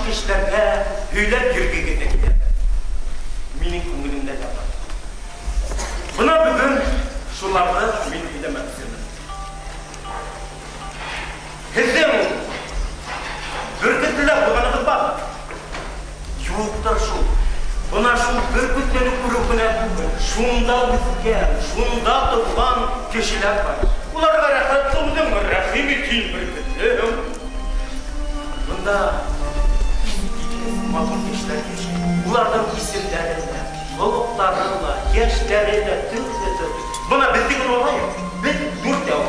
кешеләргә һөйләп йөргегеҙ ҙә килә. Минең күңелемдә лә бар. Бына бөгөн шуларҙы мин һөйләмәксемен. Һеҙҙең бөркөтлөлә булғанығыҙ бармы? Юҡтыр шул. Бына шул бөркөтлөнө күреү генә түгел, шунда үҫкән, шунда тыуған кешеләр бар. Уларға рәхәт үҙең, рәхим ит һин бөркөтлөм. Бында иҫ-киткес матур кешеләр йәшәй. Уларҙың исемдәре лә, холоҡтары ла, йәштәре лә төрлө-төрлө. Бына беҙҙе генә алайыҡ. Беҙ дүртәү.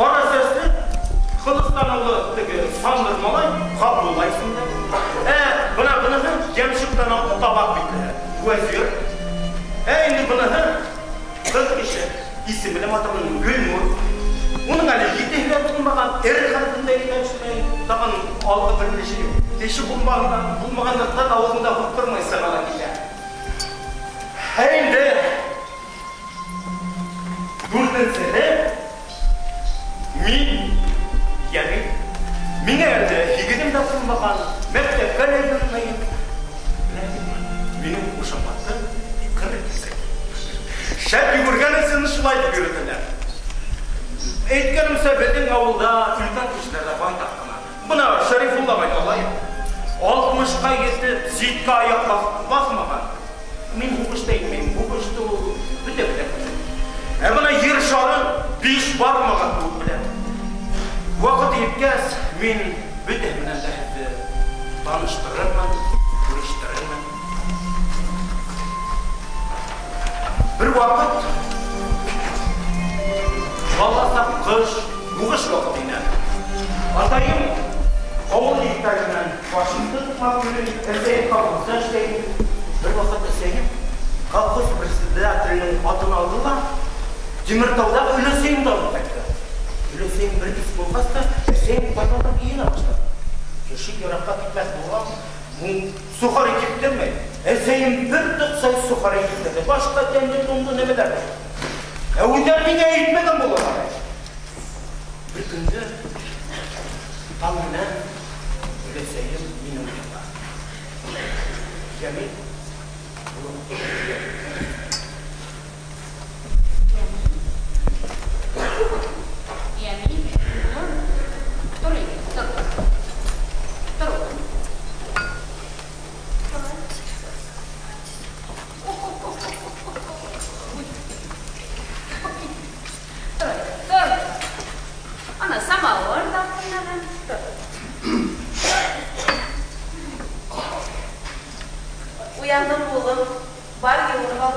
Ҡара сәсле, Ҡылыстанулы теге Сандыр малай, Ғабдулла исемле. Бына быныһы йәмшек танаулы табаҡ битле, Вәзир. Инде быныһы ҡыҙ кеше, исеме лә матур, Гөлнур. Уның әле етеһе лә булмаған, эр хәрефен дә әйтә төшмәй, тағын алғы бер теше юҡ. Теше булмағанлыҡтан ауыҙында һуҡтырмай сыға ла китә. Инде дүртенсеһе мин, Йәмил. Миңә әле һигеҙем дә булмаған, мәктәпкә лә йөрөмәйем. Беләһегеҙме, минең ҡушаматым Ҡыр кисәк. Шәп йүгергән өсөн шулай тип йөрөтәләр. Әйткәнемсә, беҙҙең ауылда өлкән кешеләр ҙә байтаҡ ҡына. Бына Шәрифулла ағай алайыҡ. 60-ҡа етеп, ситкә аяҡ баҫмаған. Мин һуғышты әйтмәйем, һуғышты ул бөтә белә. Ә бына ер шарын биш бармаған кеүек белә. Ваҡыт еткәс, мин бөтәһе менән дә һеҙҙе таныштырырмын, күрештерермен. Бер ваҡыт баласаҡ ҡыш, һуғыш ваҡыты ине. Атайым ауыл егеттәре менән фашистты тотмаҡ йөрөй, әсәйем колхозда эшләй. Бер ваҡыт әсәйем колхоз председателенең атын алды ла Тимертауҙа өләсәйемде алып ҡайтты. Өләсәйем бер кис булғас та әсәйем ҡайталап йыйына башланы. Кеше йыраҡҡа китмәҫ булған, сухари киптермәй. Әсәйем бер тоҡсай сухари киптерҙе. Башҡа тәмле томло нәмәләр. Ә үҙҙәре миңә әйтмәгән булалар. Бер көндө таң менән өләсәйем мине уята. Йәмил, улым. Йәмил, улым, тор инде, тор. Тор, улым. Тор, тор. Ана самауыр ҙа ҡуйнаған. Тор. Уяндым, улым. Бар, йыуынып ал.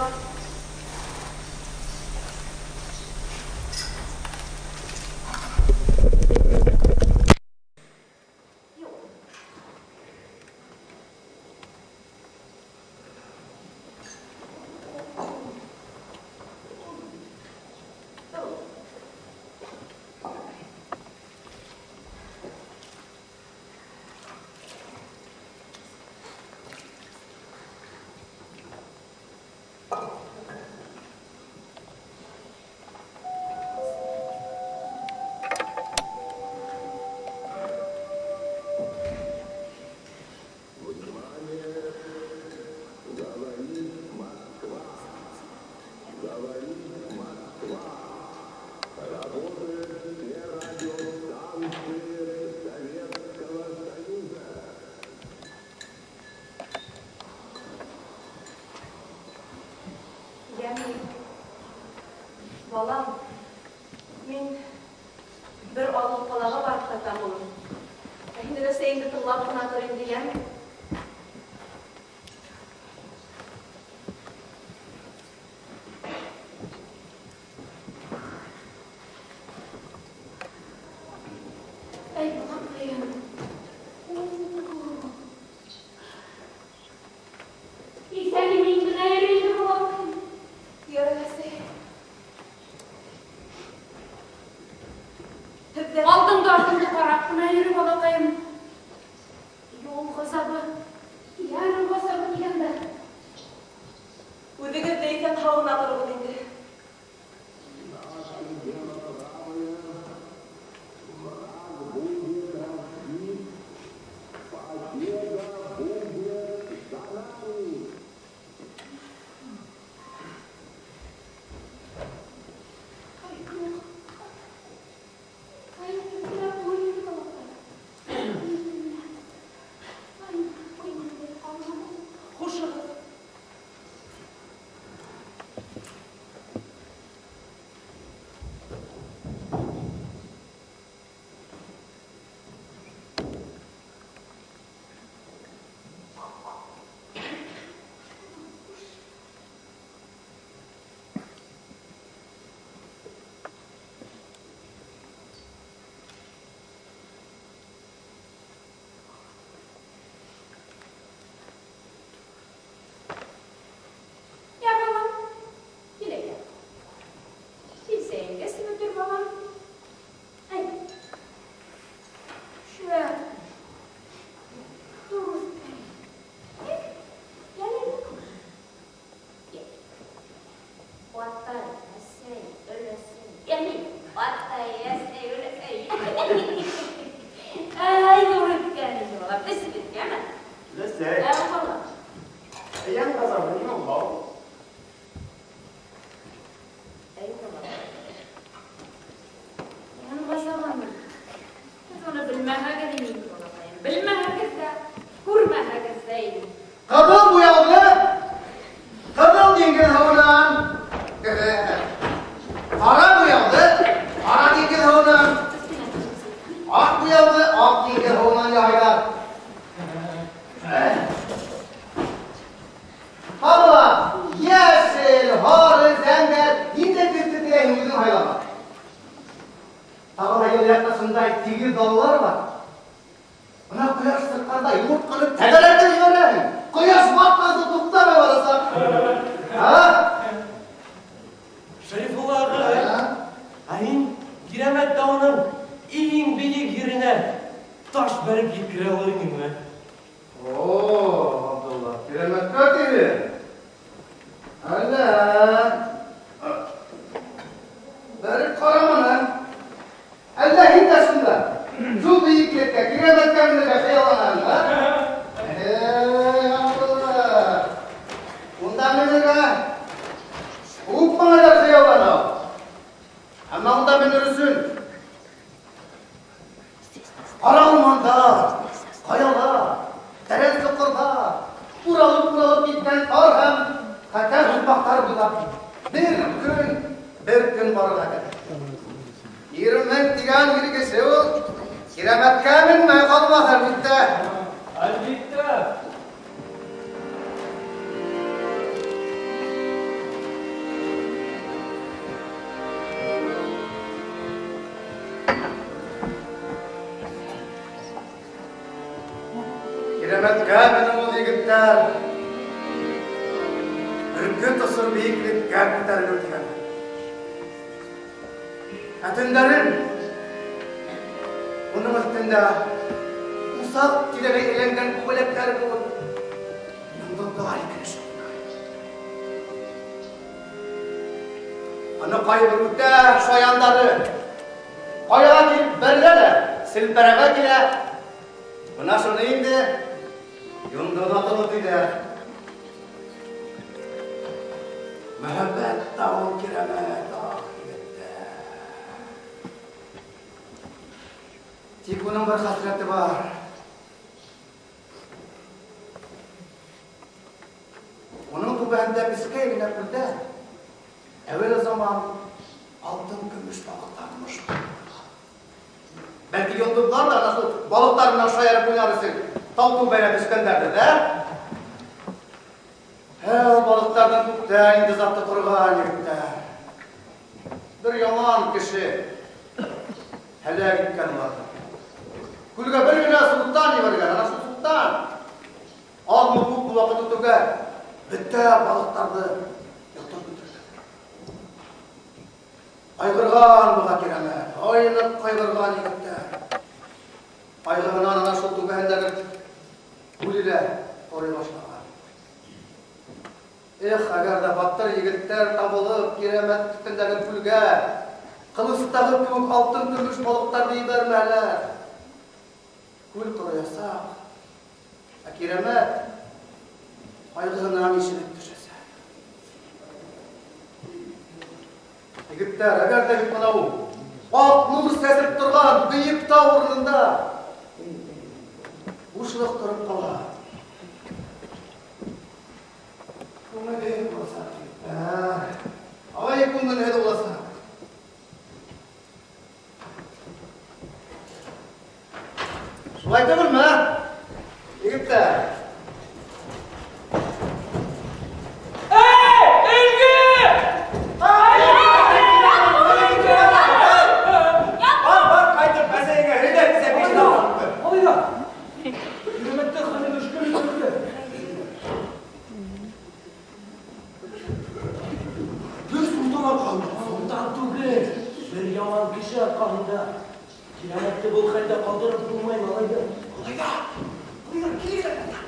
Балам, мин бер алып ҡалаға барып ҡайтам, улым. Ә һин өләсәйеңде тыңлап ҡына тор инде, йәме? Эй, балаҡайым. Иҫән-имен генә йөрөй инде, балаҡайым. Ярай, әсәй. Алдыңды артыңды ҡарап ҡына йөрө, балаҡайым. Юл ғазабы. Әсәй. Ә, бала. Әйән ҡазаны нимә була ул? Әй, бала. Әйән ҡазаны. Һеҙ уны белмәһәгеҙ инде, балаҡайым. Белмәһәгеҙ ҙә, күрмәһәгеҙ ҙә инде. Ҡыҙыл буяулы, ҡыҙыл диңгеҙ һыуынан. Ҡара буяулы, ҡара диңгеҙ һыуынан. Аҡ буяулы, аҡ диңгеҙ һыуынан яһайҙар. Ҡабыла, йәшел, һары, зәңгәр, ниндәй төҫтө теләйһең, үҙең һайлама. Тағы ла йыл яҡта шундай тигеҙ далалар бар. Бына ҡояш сыҡҡанда юртҡаны тәгәрәтеп ебәрәһең. Ҡояш батҡансы туҡтамай барасаҡ. Һа? Шәрифулла ағай, ә һин Кирәмәт тауының иң бейек еренә таш бәреп еткерә алыр инеңме? О, Абдулла, Кирәмәткә тире. Әллә. Бәреп ҡараманың. Әллә һин дә шунда шул бейеклеккә, Кирәмәткә менергә хыялланаһың, ә? Эй, Абдулла. Унда менергә күп малайҙар хыяллана. Әммә унда менер өсөн ҡара урмандар, ҡаялар, тәрән соҡорҙар, уралып-уралып киткән тар һәм хәтәр һуҡмаҡтар буйлап бер көн, бер көн барырға кәрәк. 20 тигән ир кеше ул Кирәмәткә менмәй ҡалмаҫ, әлбиттә. Әлбиттә. Кирәмәткә менең ул егеттәр бөркөт осор бейеклеккә күтәрелеү тигән. Ә төндәрен уның өҫтөндә усаҡ тирәләй әйләнгән күбәләктәр кеүек йондоҙҙар икән. Аны ҡайбер үтә шаяндары ҡаяға килеп бәрелә лә селпәрәмә килә. Бына шуны инде йондоҙ атылыу тиҙәр. Мөхәббәт тауы Кирәмәт, ах, егеттәр. Тик уның бер хәсрәте бар. Уның түбәһендә кескәй генә күлдә әүәл заман алтын көмөш балыҡтар мыжлап. Бәлки йондоҙҙар ҙа ана шул балыҡтар менән шаярып уйнар өсөн тау түбәһенә төшкәндәрҙер, ә? Ә, ул балыҡтарҙың күптән инде заты ҡороған, егеттәр. Бер яман кеше һәләк иткән уларҙы. Күлгә бер генә солтан ебәргән, ана шул солтан аҙмы-күпме ваҡыт үтеүгә бөтә балыҡтарҙы йотоп бөтөргән. Ҡайғырған быға Кирәмәт, айныҡ ҡайғырған, егеттәр. Ҡайғыһынан ана шул түбәһендәге күле лә ҡорой башлаған. Эх, әгәр ҙә батыр егеттәр табылып, Кирәмәт өҫтөндәге күлгә ҡылыстағы кеүек алтын көмөш балыҡтарҙы ебәрмәһәләр, күл ҡороясаҡ, ә Кирәмәт ҡайғыһынан ишелеп төшәсәк. Егеттәр, әгәр ҙә бит бынау аҡ нур сәсеп торған бейек тау урынында бушлыҡ тороп ҡалһа, күңелһеҙ буласаҡ, егеттәр. Ай, күңелһеҙ буласаҡ. Шулай түгелме, егеттәр? Эй, Өлгө! Бар, бар, ҡайтып, әсәйеңә һөйлә, бисә бишенә алыпты. Алайҙа. Кирәмәттә хәле мөшкөл итте. Бер солтан арҡаһында. Солтан түгел, бер яман кеше арҡаһында. Кирәмәтте был хәлдә ҡалдырып булмай, малайҙар. Малайҙар, малайҙар, килегеҙ әле.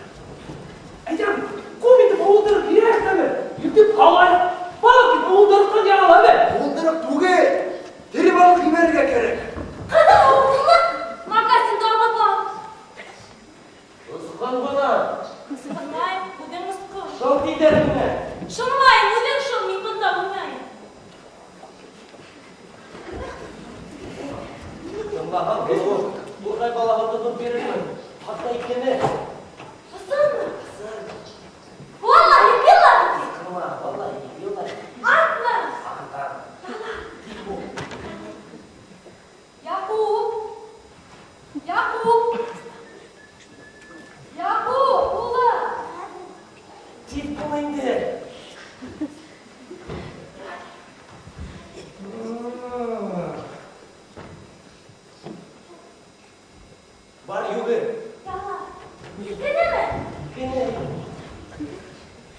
Әйтәм, ҡом итеп уылдырыҡ бирәһеңме? Йотоп алайыҡ. Балыҡ итеп уылдырыҡтан ярала әле. Уылдырыҡ түгел, тере балыҡ ебәрергә кәрәк. Ҡыҙыл уылдырыҡ, магазинда алып ал. Осҡан бына. Ысҡынмайым, үҙең ысҡын. Шыл тиҙәр генә. Шылмайым, үҙең шыл, мин бында уйнайым. Тыңлаһаң, һылыу, бурғай балаға тотоп бирермен. Хатта икене. Ысынмы? Валлаһи, биллаһи. Ысҡынма, валлаһи, биллаһи. Антмы? Ант, ант. Тик бул. Яҡуп! Яҡуп! Яҡуп, улым! Тик бул инде. Бар, йүгер. Ялан. Икенеме? Икене.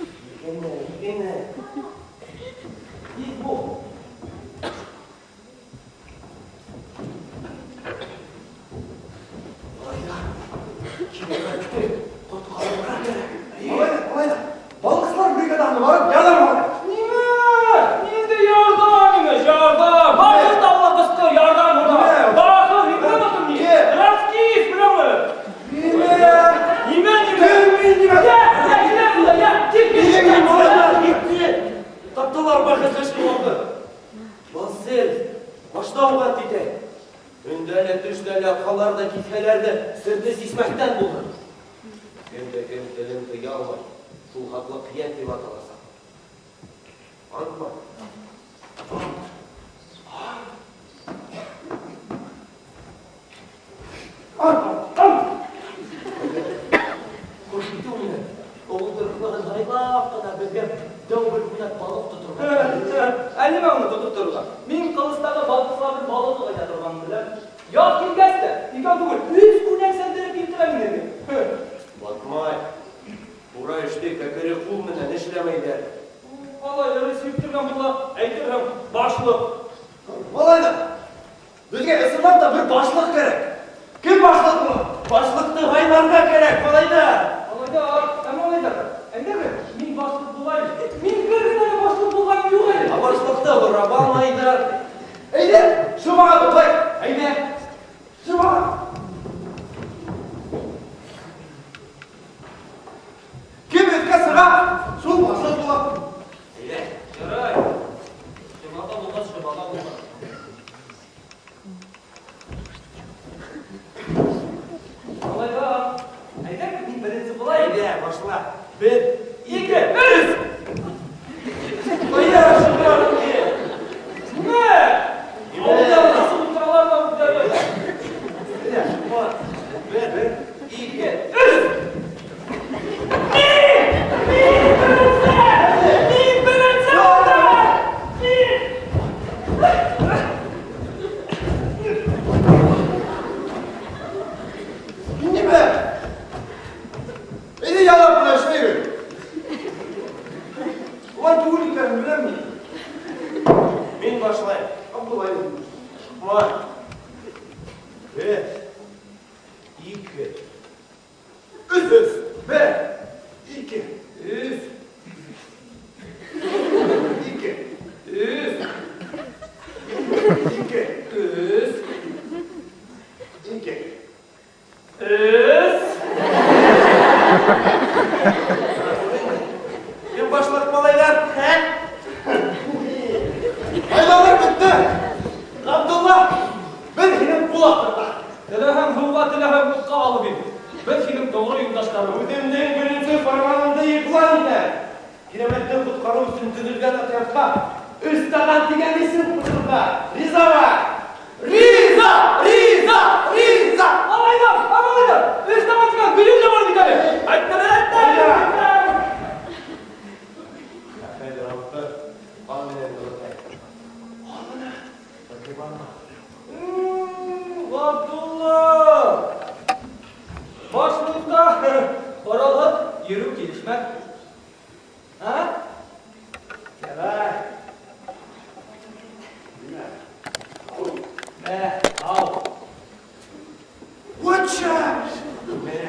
Икене, икене. Тиҙ бул. Малайҙар, Кирәмәтте ҡотҡарырға кәрәк. Малайҙар, малайҙар, балыҡсылар бригадаһына барып ярҙам алайыҡ. Нимә? Ниндәй ярҙам имеш, ярҙам? Бахыр табыла ҡысҡыр, ярҙам һора. Бахыр, һин беләмме ни? Троцкист, беләме? Нимә? Нимә, нимә? Кем мин нимә? Йә, йә, килә бында, йә, кил, кил. Нимә, Малайҙар, китте. Таптылар бахыр ҡышҡылаҡты. Был сер башта уға титә. Өндә лә, төштә лә, ҡалар ҙа, киҫһәләр ҙә серҙе сисмәҫтән булыр. Кем дә кем телен тыя алмай, шул хаҡлы ҡиән тип аталасаҡ. Антма? Ант. Ант, ант. Хуш итеү менән ыуылдырыҡлығын һайлап ҡына беҙгә дәү бер күнәк балыҡ тоторға. Ә нимә уны тотоп торорға? Мин Ҡылыстағы балыҡсыларҙың балығы ҡайҙа торғанын беләм. Яҙ килгәс тә, икәү түгел, өс күнәк сәлдереп килтерәм мин һеҙгә. Батмай. Тура эште кәкере ҡул менән эшләмәйҙәр. Алай эре сирттергән була, әйтерһең, башлыҡ. Малайҙар, беҙгә ысынлап та бер башлыҡ кәрәк. Кем башлыҡ була? Башлыҡты һайларға кәрәк, малайҙар. Малайҙар, ә малайҙар, әйҙәгеҙ, мин башлыҡ булайым. Мин бер генә лә башлыҡ булғаным юҡ әле. Ә башлыҡты һорап алмайҙар. Әйҙә, шымаға туҡлайыҡ. Әйҙә. Шымаға. Кем өҫкә сыға, шул башлыҡ була. Әйҙә. Ярай. Шымаға булғас, шымаға булғас. Малайҙар, әйҙәгеҙ, мин беренсе булайым. Әйҙә, башла. Бер, ике, өс. Ҡайҙа шымаға? Нимә? Ауылда насыл ултыралар ҙа үҙҙәре. Әйҙә, шыма. Бер, ике, өс. Мин! Мин беренсе! Мин беренсе булдым! Мин! Нимә? Әйҙә ялап бына эшләйбеҙ. Улай түгел икәнен беләм мин. Мин башлайым. Абдулла, әйҙә. Шыма. Бер, ике, өс, өс. Бер, ике, өс, ике, өс, ике, өс, ике, өс. Кем башлыҡ, малайҙар? Ә? Һайлаулар бөттө. Ғабдулла, беҙ һинең ҡул аҫтында. Теләһәң һыуға, теләһәң утҡа алып ин. Беҙ һинең тоғро юлдаштарың. Үҙемдең беренсе фарманымды иғлан итәм. Кирәмәтте ҡотҡарыу өсөн төҙөлгән отрядҡа Өс таған тигән исем ҡуйырға. Ризамы? Риза! Риза! Риза! Малайҙар, малайҙар, өс таған тигән бейеү ҙә бар бит әле. Әйттер, әйттер. Хәҙер антты ҡан менән йылытайыҡ. Ҡан менән? Беҙгә барма. Ғабдулла! Башлыҡта ҡаралһыҙ йөрөү килешмәҫ. Ә? Ярай. Мә, ал. Отча! Мә.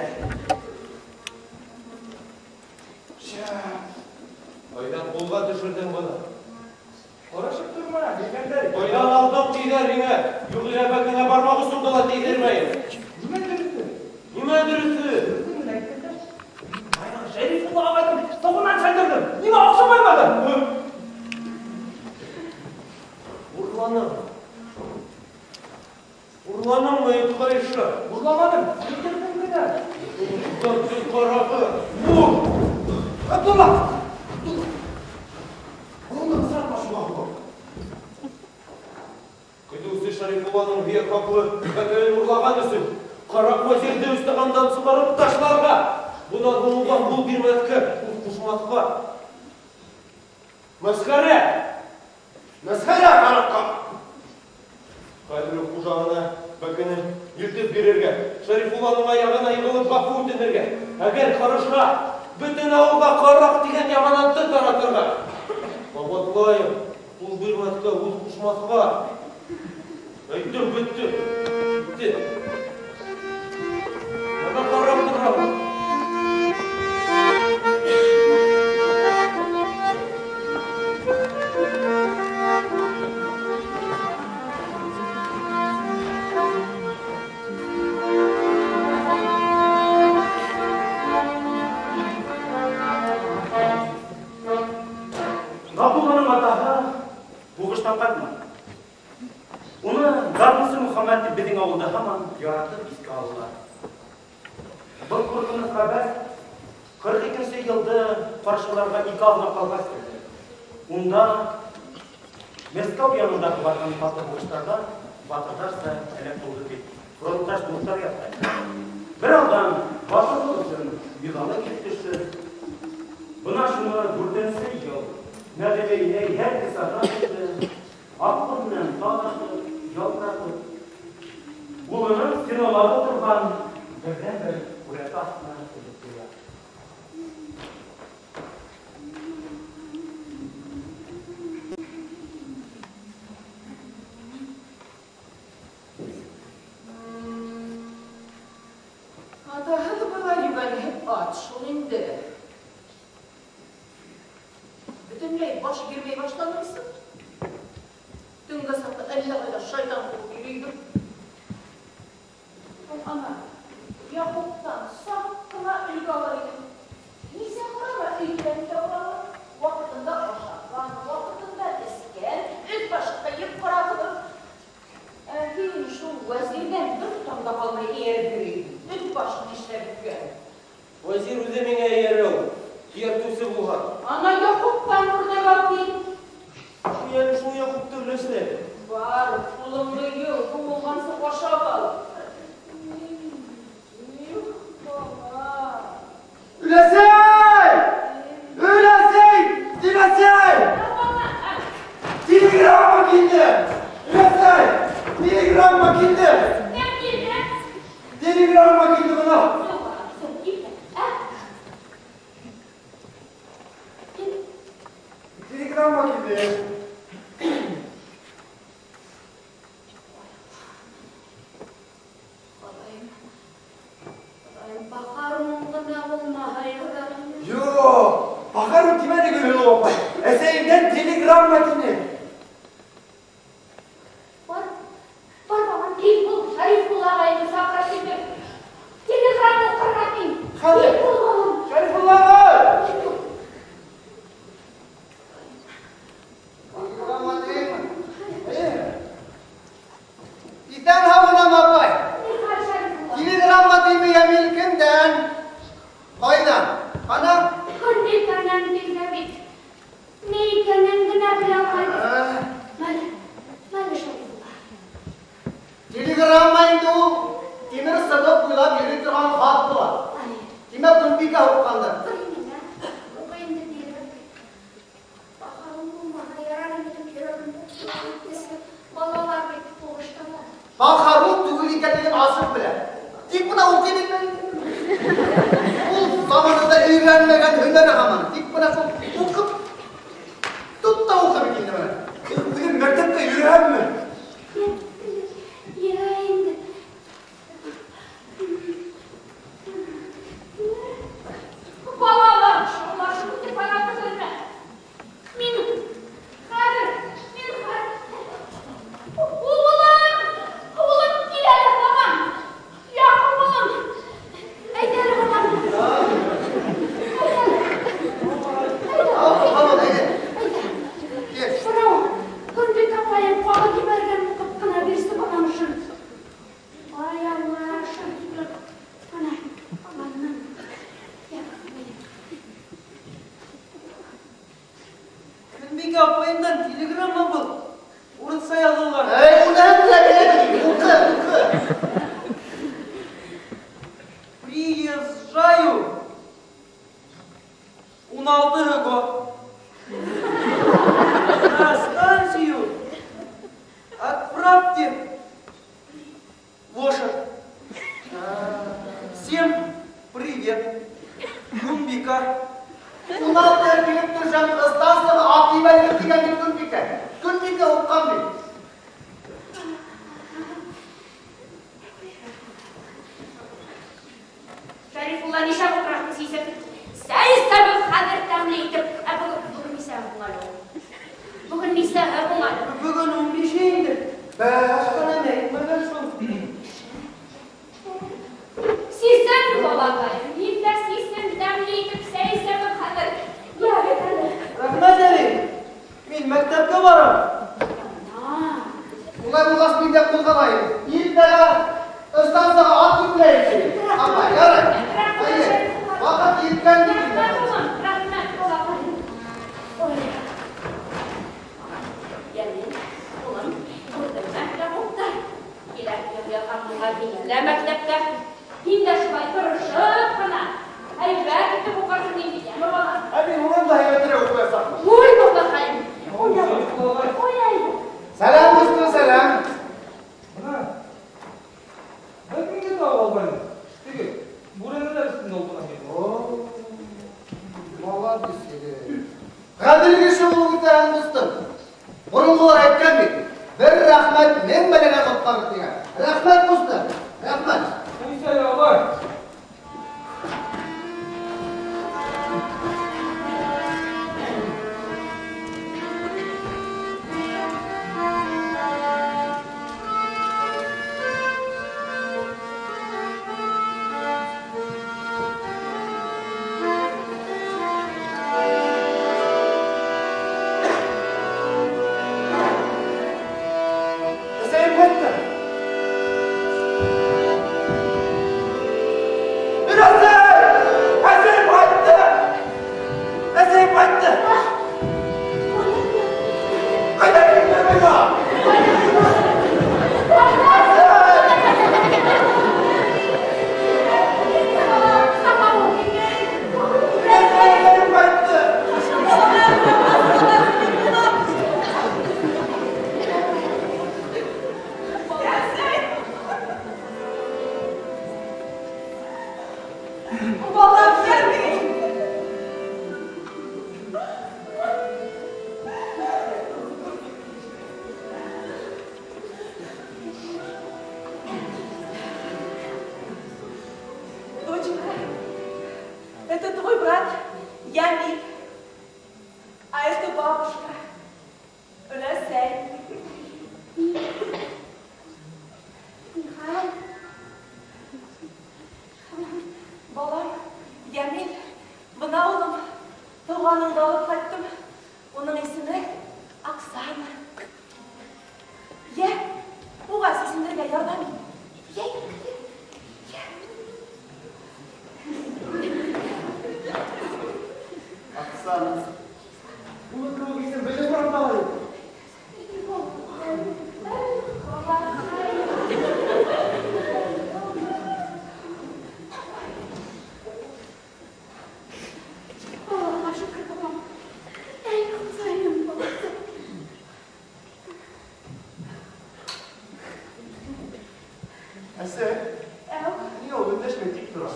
Шәп. Ҡайҙан ҡулға төшөрҙөң быны? Һорашып торма, биргәндәр. Ҡайҙан алдың тиҙәр һиңә? Юғиһә бәкеңә бармаҡ осоңдо ла тейҙермәйем. Нимә дөрөҫө? Нимә дөрөҫө? Дөрөҫөн генә әйткәндәр. Ҡайҙан сәлдерҙем? Ниңә оҡшамаймы? Урланың. Урланыңмы, эт ҡайышы? Урламаным, килтерҙем генә. Тел ҡарағы. Бур! Абдулла! Абдулла! Ҡулыңды бысратма шуға һуғып. Көтөүсе Шәрифулланың һөйәк һаплы бәкеһен урлаған өсөн ҡараҡ вәзирҙе өс-тағандан сығарып ташларға, бынан һуң уға ҡул бирмәҫкә, һүҙ ҡушмаҫҡа. Мәсхәрә! Мәсхәрә ҡараҡҡа! Хәҙер үк хужаһына бәкене илтеп бирергә, Шәрифулланың аяғына йығылып ғәфү үтенергә, әгәр ҡарышһа, бөтөн ауылға ҡараҡ тигән яманатты таратырға. Ҡабатлайым, ҡул бирмәҫкә, һүҙ ҡушмаҫҡа. Әйттем, бөттө. Китте. Бына ҡарап торам. Ғабдулланың атаһы һуғыштан ҡайтманы. Уны гармунсы Мөхәммәт тип беҙҙең ауылда һаман яратып иҫкә алалар. Был ҡурҡыныс хәбәр 42-нсе йылды ҡаршыларға 2 аҙна ҡалғас килде. Унда Мәскәү янындағы барған ҡаты һуғыштарҙа батырҙарса һәләк булды тип фронтташ дуҫтар яҙған. Бер аҙҙан батырлыҡ өсөн миҙалы килеп төштө. Бына шуны 4-нсе йыл Нәғимә инәй һәр сәғәт аҡыл менән таҙартып, ялтыратып, улының стеналағы торған берҙән-бер һүрәте аҫтына элеп ҡуя. Атаһы былай йүгәнһеп ат шул инде. Бөтөнләй баш бирмәй башланырсың. Төнгә саҡта әллә ҡайҙа шайтан ҡыуып йөрөйҙөр. Ана, Яҡуптан саҡ ҡына өлгө алыр инем. Нисә ҡарама өйҙән дә урала. Ваҡытында ашаған, ваҡытында эскән, өҫ башы ҡыйып ҡарағыҙыр. Ә һин шул вәзирҙән бер тотам да ҡалмай эйәреп йөрөйһөң. Өҫ башын эшләп бөткән. Вәзир үҙе миңә эйәрә ул. Эйәртеүсе булған. Ана Яҡуптан үрнәк ал тип. Әле шул Яҡупты өләсә. Бар, ҡулыңды йыу, һыуынғансы ашап ал. Их, бала. Өләсәй! Өләсәй! Өләсәй! Телеграмма килде! Өләсәй! Телеграмма килде! Кем килде? Телеграмма килде бына. Телеграмма килде. Хоҙайым, Хоҙайым, бахарың ғына булмаһа ярар. Юҡ, бахарың тимәне Гөлһылыу апай. Әсәйемдән телеграмма килде. Бар, бар балам, тиҙ бул, Шәрифулла ағайҙы саҡырып килтер. Телеграмма уҡырға тиң. Хәҙер. Тиҙ бул, балам. Шәрифулла ағай! Иҫән һау апай. Ни хәл, Шәрифулла? Телеграмма тиме Йәмил кемдән? Ҡайҙан? Ҡана? Көнбикәнән килде бит. Ни икәнен генә белә алмайбыҙ. Мәле, мәле, Шәрифулла. Телеграмма инде ул тимер сыбыҡ буйлап йөрөй торған хат була. Ай, Тимәк, Көнбикә һуҡҡандыр. Уҡый инде, уҡый инде тиҙерәк. Бахарың булмаһа ярар инде тип йөрәгемде төште. Балалар бит һуғышталар. Бахарун түгел икәнлеген асыҡ белә. Тик бына уҡый белмәй. Ул заманында өйрәнмәгән һөнәре һаман. Тик бына шул уҡып тот та уҡып бит инде бына. Үҙем мәктәптә йөрөһәмме? Йә инде. Балалар шаулашып үтеп барабыҙ әллә. Мин хәҙер, мин хәҙер. Улым, улым килә әле һаман. Яҡуп улым. Әйҙә әле балам. Әйҙә әле. Көнбикә апайымдан телеграмма был. Урыҫса яҙылған. Эй, уныһын белә бит. Уҡы, уҡы. Приезжаю. 16 год. На станцию отправьте лошадь. Всем привет. Көнбикә. 16 килеп төшәм, станцияға ат ебәрегеҙ тигән бит Көнбикә. Көнбикә уҡҡан бит. Шәрифулла нишләп ултыраһың сисеп? Сәй эсәбеҙ хәҙер тәмле итеп. Ә бөгөн нисәһе һуң әле ул? Бөгөн нисәһе һуң әле? Бөгөн 15 инде. Башҡа нәмә әйтмәгән шул. Сисен, балаҡайым, мин дә сисен, тәмле итеп сәй эсәбеҙ хәҙер. Ярай әле. Рәхмәт, әбей. Мин мәктәпкә барам. Улай булғас мин дә ҡуҙғалайым. Иртәгә станцияға ат йөкләйем. Апай, ярай. Әйе, ваҡыт еткән бит. Рәхмәт, улым, рәхмәт, балаҡайым. Ой. Йәнем, улым, күрҙеңме, Яҡупты? Киләк яҡынға килә мәктәпкә. Һин дә шулай тырышып ҡына һәйбәт итеп уҡырһың инде, йәме, балам? Ә мин унан да һәйбәтерәк уҡыясаҡмын. Уй, балаҡайым. Ой, ой, ой. Сәләм, дустым, сәләм. Бына, был кемгә тағы алғайны? Теге, бүрәнәләр өҫтөндә ултырған егет. О, молодец егет. Ғәҙел кеше булып үтәһең, дустым. Боронғолар әйткән бит, бер рәхмәт мең бәләнән ҡотҡарыр тигән. Рәхмәт, дустым, рәхмәт. Нисә ағай? Әсәйем ҡайтты. Әсәй! Әсәйем ҡайтты! Әсәйем ҡайтты! Ҡайҙа киттең, Миңа? Әсәйем ҡайтты! Балам, йәмил. Доченька, это твой брат Ямиль, а это бабушка Өләсәй. Михаил. Балам, Ямил, бына улым, тыуғаныңды алып ҡайттым. Уның исеме Оксана. Йә, уға сисенергә ярҙам ит. Йә, йә. Оксана. Уның кеүек исем беҙҙең урамда ла юҡ. Аллаға шөкөр, балам. Эй, Хоҙайым, баласы. Әсәй, Әү, ниңә ул өндәшмәй тик тора?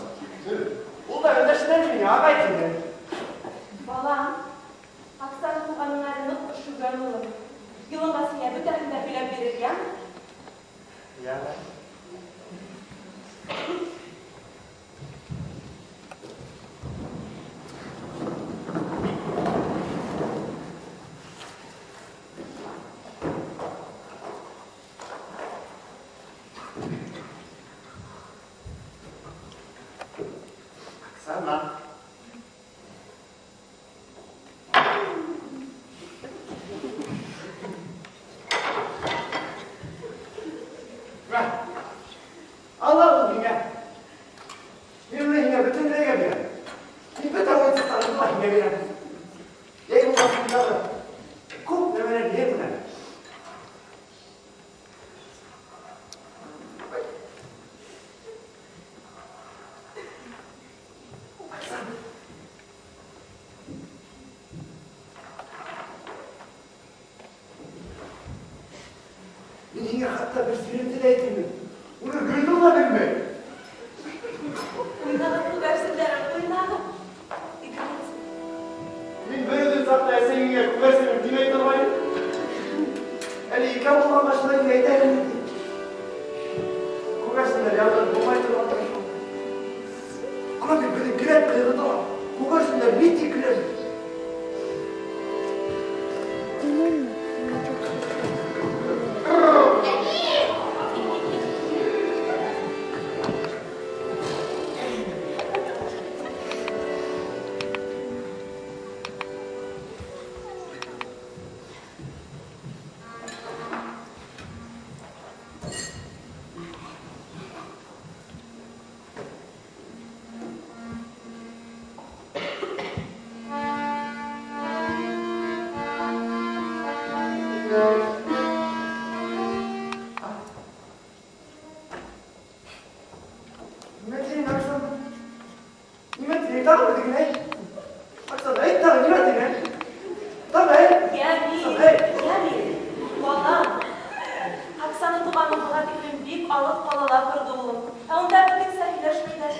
Ул да өндәшһен әле миңә, ағай тине. Балам, Оксана туғаның әле ныҡ өшөгән улым. Йылынғас һиңә бөтәһен дә һөйләп бирер, йәме? Ярай. Оксана. Мә. Ала ул һиңә. Мин уны һиңә бөтөнләйгә бирәм. Мин бөтә уйынсыҡтарымды ла һиңә бирәм. Йәй булғас мин тағы һиңә хатта бер серемде лә әйтәйем. Уны Гөлнур ҙа белмәй. Уйнағыҙ, күгәрсендәрем, уйнағыҙ. Играйте. Мин бер үҙем саҡта әсәйеңә күгәрсенем тимәй торғайным. Әле икәү булғанға шулай тип әйтә инде. Күгәрсендәр яҙып булмай торғандыр шул. Ана бит беҙҙең келәт ҡайғырта. Күгәрсендәр ни тиклем. Нимә тиң, Оксана? Нимә тиң? Тағы бер тиген, әй. Оксана, әйт тағы, нимә тиң, әй? Тағы, әй. Йәмил, Оксана, әй. Йәмил, балам. Оксана туғаның быға тиклем бик алыҫ ҡалала торҙо, улым. Ә унда беҙҙеңсә һөйләшмәйҙәр.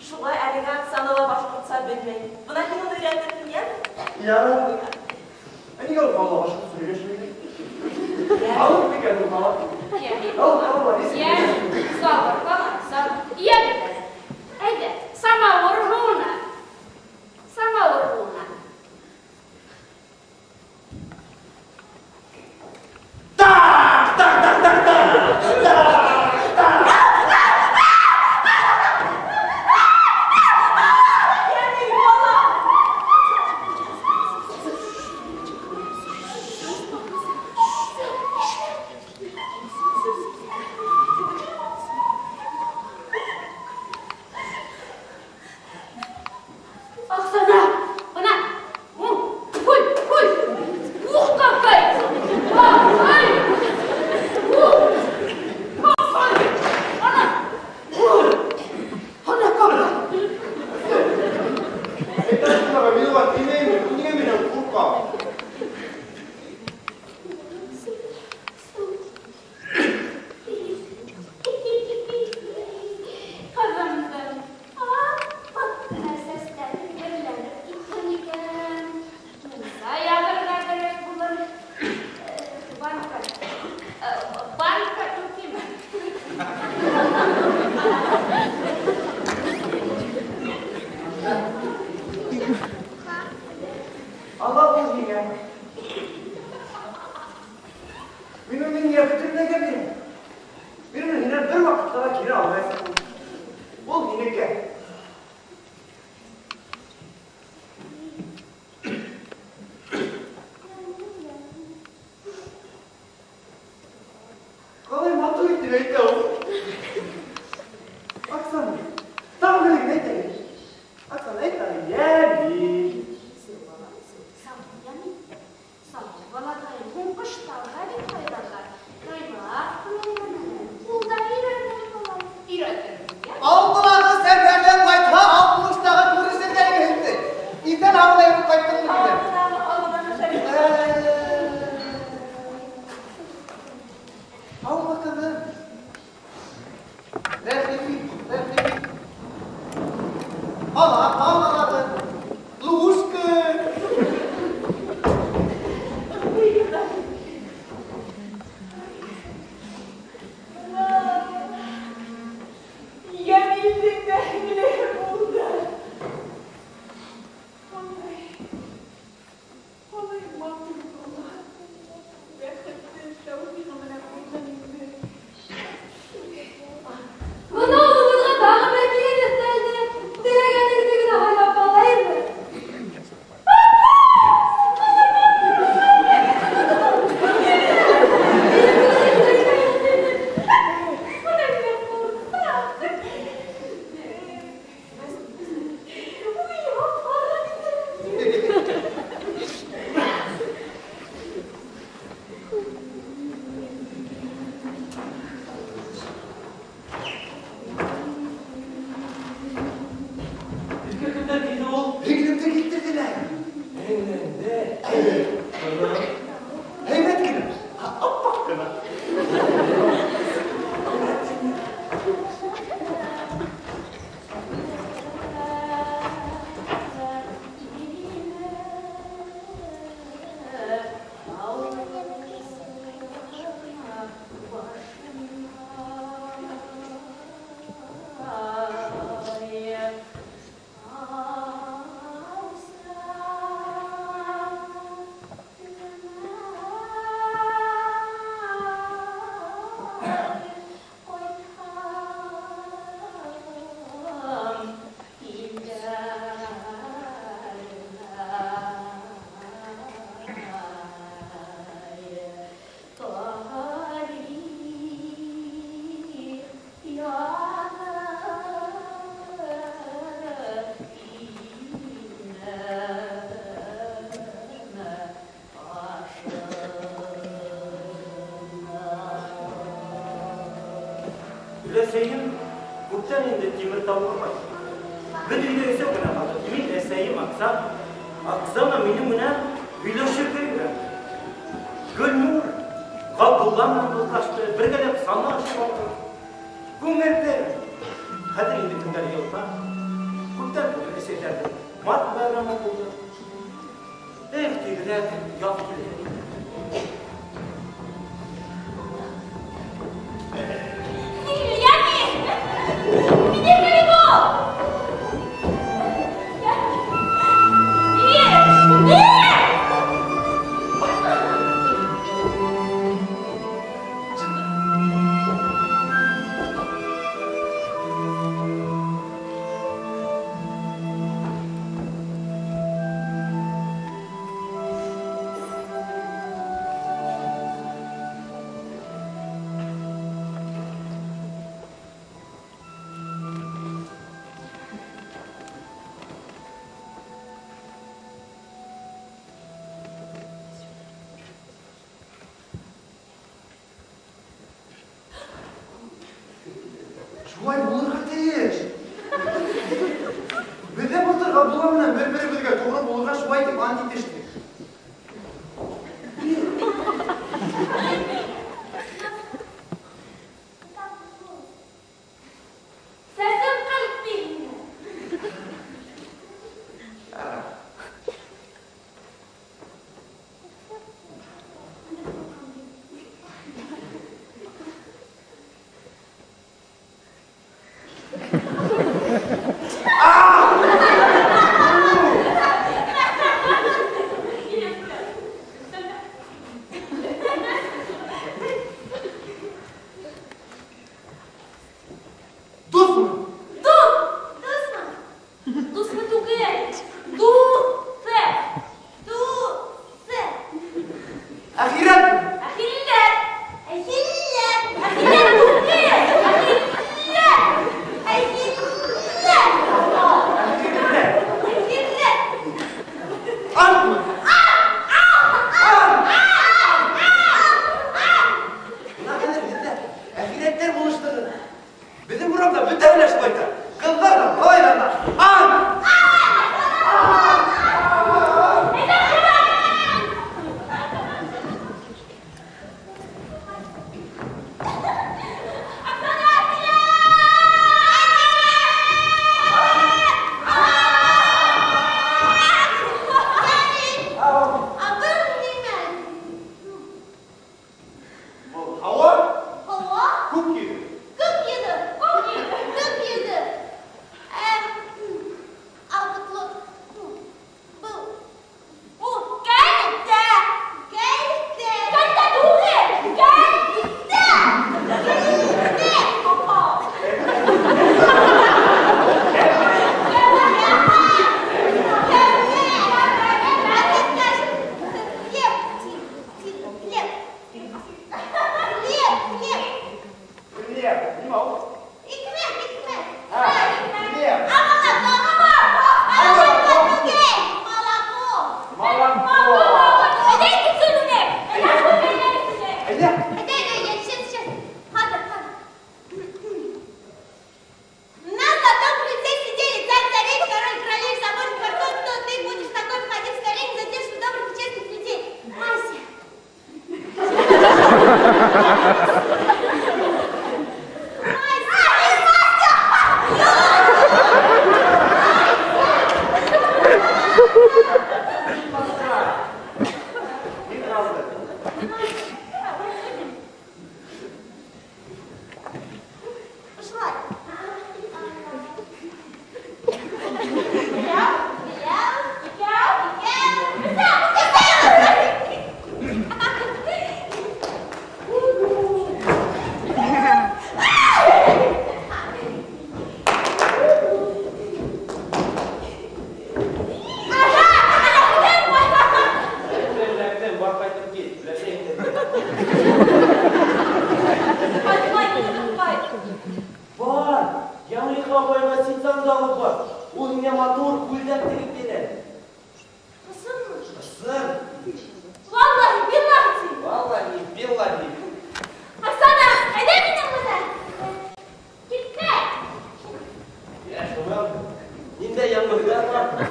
Шуға әлегә Оксана ла башҡортса белмәй. Бына һин уны өйрәтерһең, йәме? Ярар. Ә нигә ул ҡалала башҡортса һөйләшмәй? Алып микән ул ҡала? Йәмил. Алып ҡала, нисек? Йәмил, сабыр, балам, сабыр. Йәмил, әйҙә, самауыр һыуына. Самауыр һыуына. Так, так, так, так, так, так, так. Йәмил, балам! Оксана, бына, ҡуй, ҡуй, ух, какай, какай, ух, какай, ана, ух, ана какай. Әйтәсең, мин уға теймәйем, ул ниңә минән ҡурҡа? Ҡыҙымдың ап-аҡ ҡына сәстәре бөрләнеп киткән икән. Мунса яғырға кәрәк булыр. Банка, банка түгелме? Алла ул һиңә. Мин уны һиңә бөтөнләйгә бирәм. Мин уны һинән бер ваҡытта ла кире алмаясаҡмын. Ул һинеке. Ҡалай матур итеп әйтә ул. Оксана, тағы бер генә әйт әле. Оксана, әйт тағы, Йәмил. Сабыр, Йәмил. Сабыр, балаҡайым, һуң ҡыштауға бит һайларға. Һайлап ҡуйған әле. Ул да өйрәнер, балам. Өйрәтер, йә? Алтынағы сәфәрҙән ҡайтһа, алтмыштағы күрешергә инде. Иҫән һау ғына йөрөп ҡайттыңмы килен? Алтынағы, Аллаға шөкөр. Һаумы, ҡыҙым? Рәхим ит, рәхим ит. Ала, алалағы. Лушка. Йәмилдең дә һеңлеһе булды. Ой, ҡалай матур була. Бәхетте тәүфиғы менән булһын инде. Бына улыбыҙға тағы бер килен өҫтәлде. Теләгәнеңде генә һайлап ал, әйме? Бына минең ҡурсаҡ. Уй, апарым инде. Ике көндән килде ул. Һеңлемде килтерҙеләр. Һеңлеңде. Эйе. Ҡыҙым. Һәйбәт кенә, аппаҡ ҡына. Өләсәйем күптән инде Тимертауға ҡайтты. Беҙ өйҙә өсәү генә ҡалдыҡ. Мин, әсәйем, Оксана. Оксана минең менән һөйләшергә өйрәнде. Гөлнур Ғабдулла менән дуҫлашты, бергәләп сана ашып алдыҡ. Күңелле. Хәҙер инде көндәр йылыта. Күптән түгел әсәйҙәрҙең март байрамы булды. Эх, тиҙерәк яҙ килһен ине. Шулай булырға тейеш. Беҙ ҙә былтыр Ғабдулла менән бер-беребеҙгә тоғро булырға шулай тип ант итештек. Сәсем ҡайтты инде.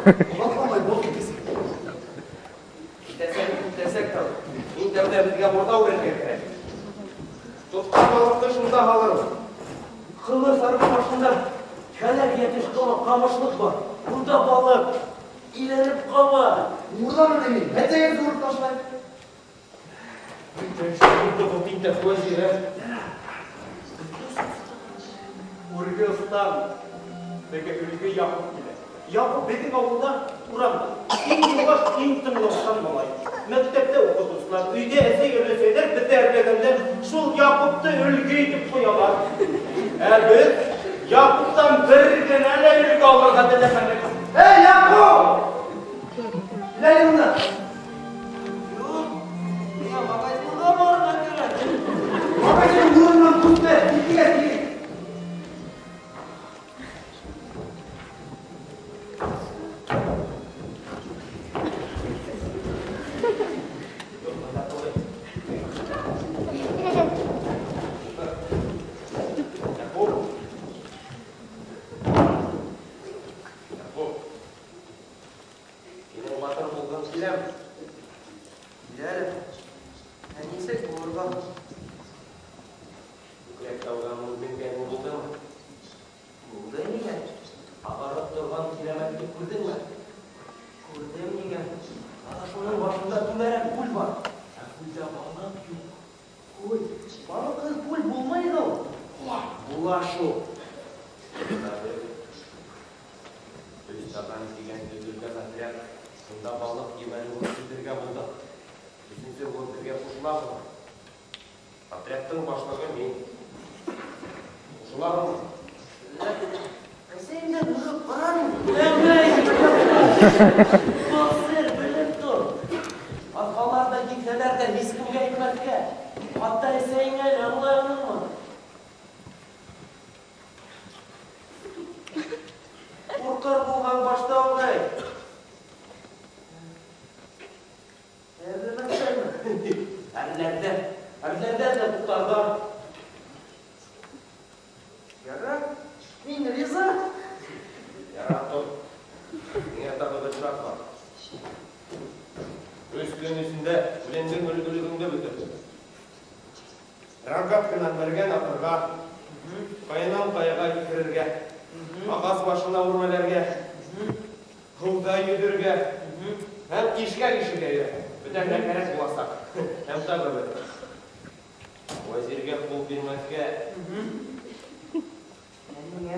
Озатламай бол китәсең. Китәсәк, китәсәк тә. Иң тәүҙә беҙгә мурҙа үрергә кәрәк. Тотҡан балыҡты шунда һалырбыҙ. Ҡылыс арғы башында һәләк йәтеш ҡамышлыҡ бар. Унда балыҡ иләнеп ҡала. Мурҙаны мин әтәйен үреп ташлайым. Үрге остан теге өлгө Яҡуп килә. Яҡуп беҙҙең ауылда урамда иң йыуаш, иң тыңлаусан малай. Мәктәптә уҡытыусылар, өйҙә әсәй-өләсәйҙәр беҙҙе әрләгәндә шул Яҡупты өлгө итеп ҡуялар. Ә беҙ Яҡуптан бер генә лә өлгө алырға теләмәнек. Эй, Яҡуп! Кил әле бында. Юҡ, миңә магазинға барырға кәрәк. Магазин урынынан күпме? Китергә кирәк. Яҡуп, һинең батыр булғың киләме? Килә әле. Ә нисек булырға? Күкрәк тауҙан менгәнең булдымы? Булды ниңә? Ағарып торған кирәмәтте күрҙеңме? Күрҙем ниңә? Ана шуның башында түңәрәк күл бар. Ә күлдә балыҡ юҡ. Ой, балыҡһыҙ күл булмай ҙа ул. Була шул. Өс таған тигән төҙөлгән отряд шунда балыҡ ебәреүен төҙөргә булдыҡ. Өсөнсө булып беҙгә ҡушылаһыңмы? Отрядтың башлығы мин. Ҡушылаһыңмы? Әсәйемдән һорап ҡарармын. Был сер белеп тор. Арҡалар ҙа килһәләр ҙә һис кемгә әйтмәҫкә. Хатта әсәйеңә лә аңлайһыңмы? Ҡурҡыр булған башта уҡ әйт. Әрләмәҫтәрме? Әрләрҙән, әрләрҙән дә туҡтарҙар. Ярар, мин риза. Ярар, тор. Миңә тағы бер шарт бар. Өс көн эсендә үҙеңдең өлгөлөгөңдө бөтөр. Рогатканан мәргән атырға, ҡаянан ҡаяға һикерергә, ағас башына үрмәләргә, һыуҙа йөҙөргә һәм ишкәк ишергә өйрән. Бөтәһенә кәрәк буласаҡ. Һәм тағы бер. Вәзиргә ҡул бирмәҫкә. Ә ниңә?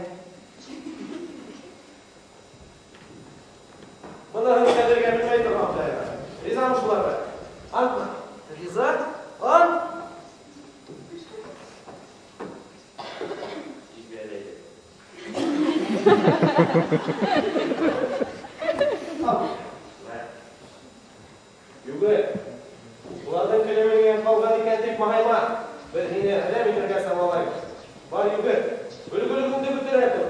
Быныһын хәҙергә белмәй торған Құдайға. Ризамы шуларға? Антмы? Риза? Ант! Ибәләйе. Юғы, уларҙың көлөмөңә ҡалған икән тип маһайма. Беҙ һине һәләм итергә самалайбыҙ. Бар йүгер, өлгөлөгөңдө бөтөрә тор.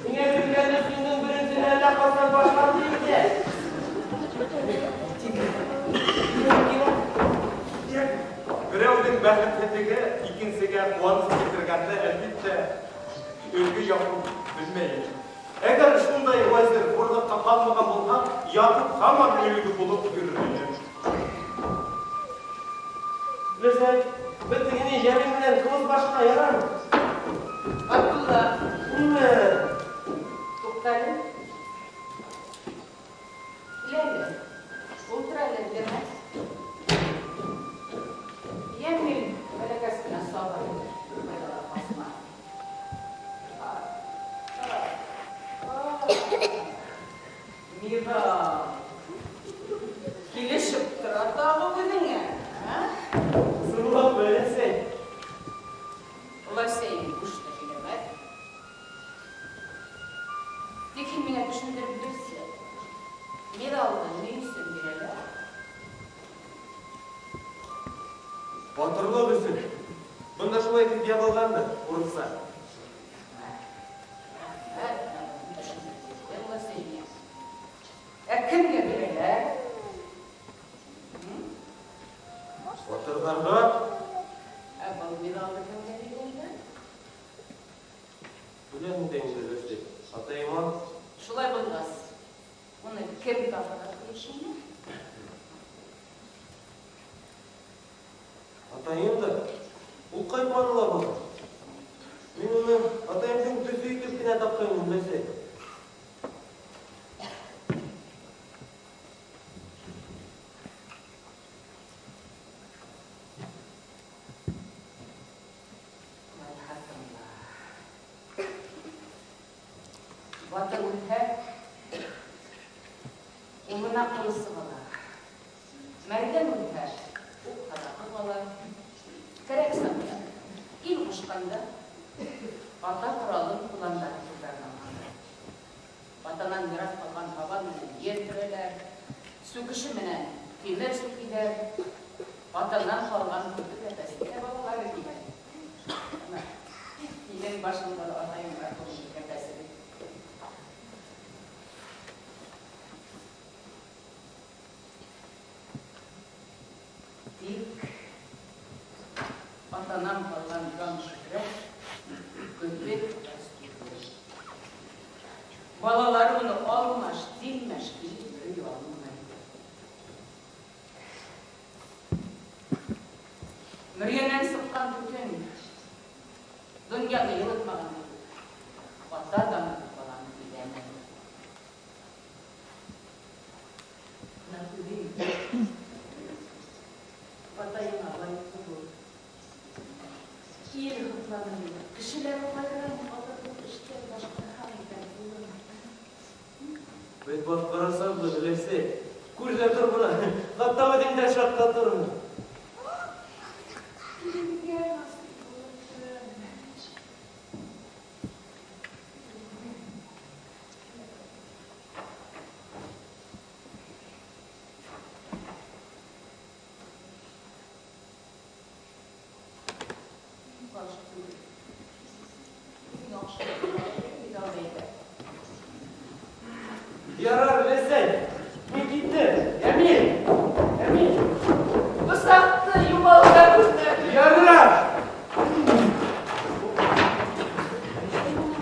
Һиңә бирелгән өс көндөң беренсеһе әллә ҡасан башланды инде. Берәүҙең бәхетһеҙлеге икенсегә ҡыуаныс килтергәндә, әлбиттә, өлгө Яҡуп белмәй. Әгәр шундай вәзир бурлыҡҡа ҡалмаған булһа, Яҡуп һаман өлгө булып йөрөр ине. Беләсәң, беҙ тегене Йәмил менән ҡылыс башына ярармы? Абдулла, Нимә? туҡта әле. Кил әле, ултыр әле, эргәмә. Йәмил бәләкәс кенә сабыр итер, ҡайҙа ла ҡасма. Мира, килешеп тора тағы үҙеңә, ә? Ысынлап, әсәй. Улай бушты һөйләмәҫ. Тик һин миңә төшөндөрөп бирсе, миҙалды ни өсөн бирәләр? Батырлыҡ өсөн. Бында шулай тип яҙылған да, урыҫса. Рәхмәт, төшөндөрҙөң, Василий. Ә кемгә бирәләр? Батырҙарға. Ә был миҙалды кемгә биргәндәр? Беләһең дә инде, Василий. Атайыма. Шулай булғас, Кем табырға тейеш уны? Атайым да, ул ҡайтманы ла был. Мин уны атайымдың төҫө итеп кенә тапҡайным, өләсәй. Батыр үлһә, улына ҡылысы ҡала. Мәргән үлһә, уҡ һаҙағы ҡала. Кәрәк саҡта, ил ҡушҡанда, ата ҡоралын ҡуландары ҡулдарына алғандар. Атанан мираҫ ҡалған һабан менән ер төрәләр, сүкеше менән тимер сүкиҙәр, атанан ҡалған көтө кәпәсен дә балалары кейә. Һинең башыңда ла атайың мәрхүмдең кәпәсе бит. Тик атанан ҡалған дан шөһрәт көтө кәпәс түгел. Балалары уны алмаш, тилмәш килеп йөрөй алмай. Мөрйәнән сыҡҡан төтөн донъяны йылытмаған кеүек, ата даны баланы биләмәй. Бына үҙең атайыңа лайыҡлы бул. Ил һоҡланыр, кешеләр хайран ҡалырлыҡ эштәр башҡарһаң икән, улым. Беҙ башҡарасаҡбыҙ, өләсәй. Күр ҙә тор бына, хатта үҙең дә шаҡҡатырһың. Килергә насип булһын. Баш түгел. Үҙең яҡшы иҙара итә. Ярар, өләсәй, мин киттем. Әмин, әмин. Бысаҡты юғалта күрмә. Ярар.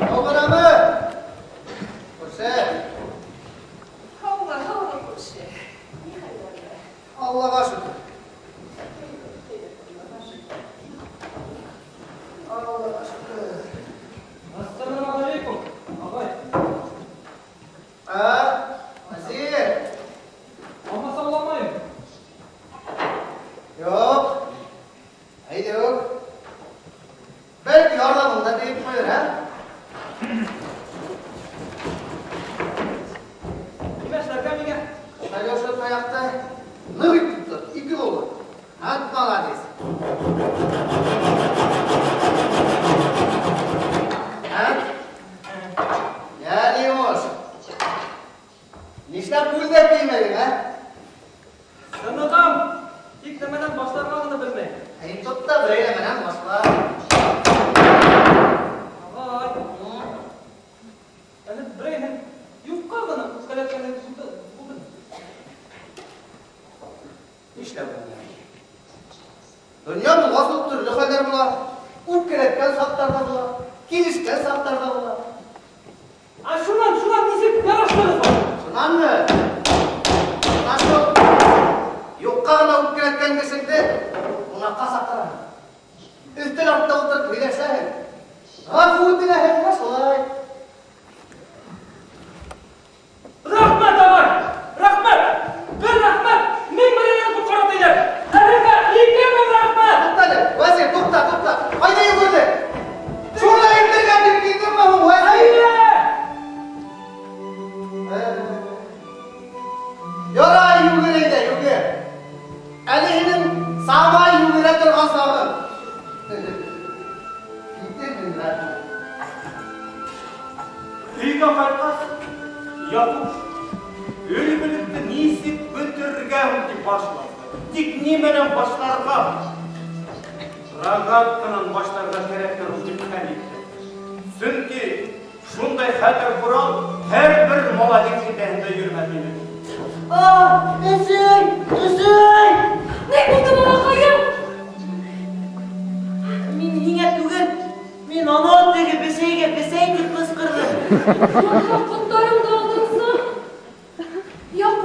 Һау ғынамы? Күрше. Һаумы, һаумы, күрше. Ни хәлдәрҙә? Аллаға шөкөр. Аллаға шөкөр. Аллаға шөкөр. Ассаламу алейкум, ағай. Ә, Вәзир. Алмасауламайым. Юҡ. Әйҙә үк. Бәлки ярҙамың да тейеп ҡуйыр, ә? Нимә эшләргә миңә? Әле ошо таяҡты ныҡ итеп тот, ике ҡулы. Ат, молодец. Ә? Йә, ни йомош? Нишләп күлдәк кеймәнең, ә? Сынығам. Тик нәмәнән башларға ғына белмәйем. Һин тот та берәй нәмәнән башла. Ағай. Әле берәйһен юҡҡа ғына үпкәләткәнең булдымы? Нишләп булмай? Донъя булғас ул төрлө хәлдәр була. Үпкәләткән саҡтар ҙа була, килешкән саҡтар ҙа була. Ә шунан, шунан нисек яраштығыҙ был? Шунанмы? Шунан шул. Юҡҡа ғына үпкәләткән кешеңде ҡунаҡҡа саҡыраһың. Өҫтәл артында ултырып һөйләшәһең. Ғәфү үтенәһең, менә шулай. Рәхмәт, ағай! Рәхмәт! Бер рәхмәт! Мең бәләнән ҡотҡара тиҙәр. Ә һеҙгә 2000 рәхмәт! Туҡта әле, Вәзир, туҡта, туҡта. Ҡайҙа йүгерҙең? Шуны әйтергә тип килдеңме һуң, Вәзир? Әйе! Ярай, йүгер әйҙә, йүгер. Әле һинең самай йүгерә торған сағың. Китермен, рәхмәт. Өйгә ҡайтҡас, Яҡуп өлгөлөктө нисек бөтөрөргә һуң тип башланы. Тик ни менән башларға? Рогатканан башларға кәрәктер ул тип хәл итте. Сөнки шундай хәтәр ҡорал һәр бер малайҙың кеҫәһендә йөрөмәҫ ине. А, әсәй, әсәй! Ни булды, балаҡайым? Мин һиңә түгел, мин анау теге бесәйгә бесәй тип ҡысҡырҙым. Ҡоттарымды алдыңсы. Яҡуп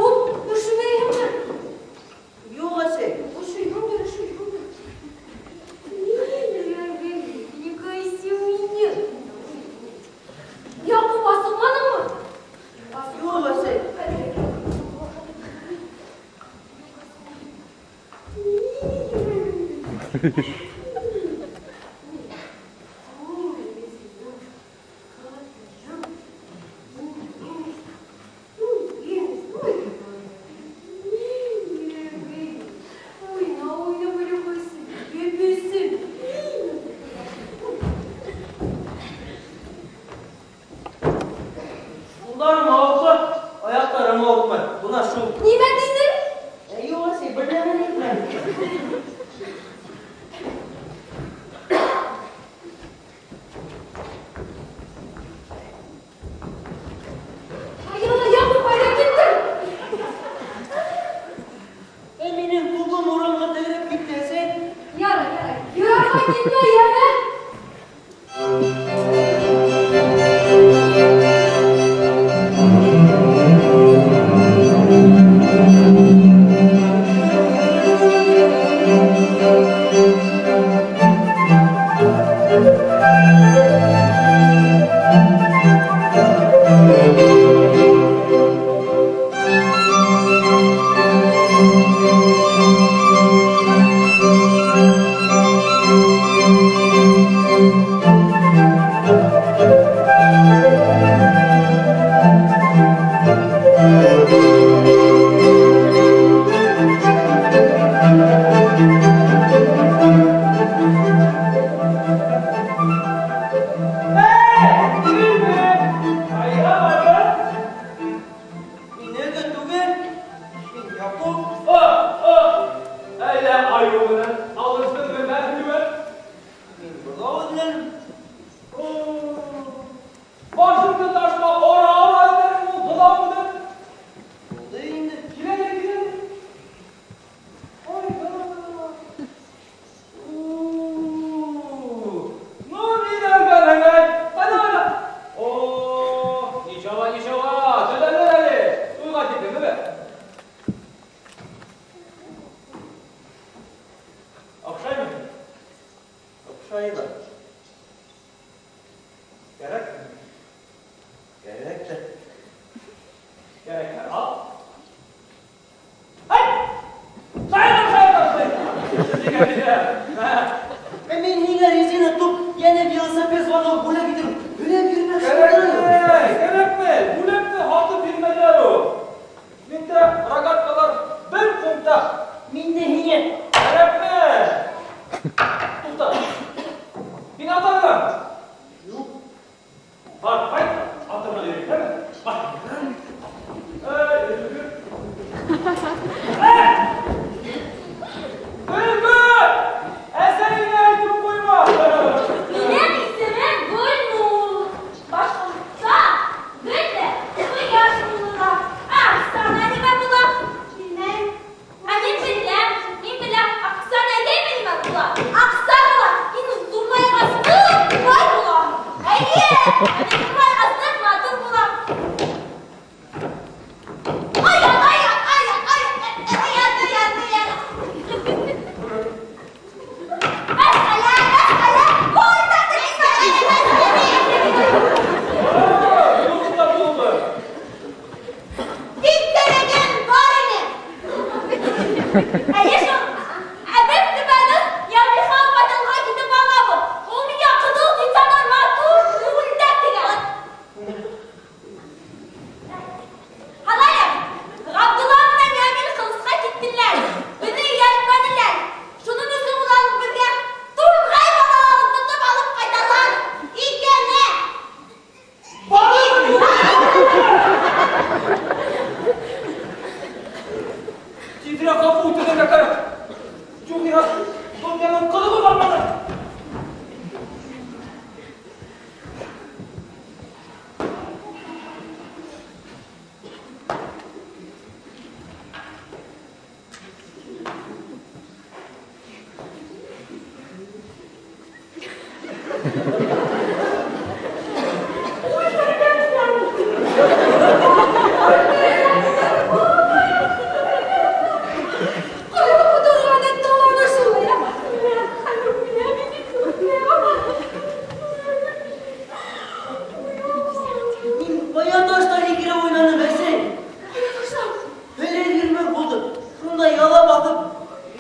Шунда ялап атып,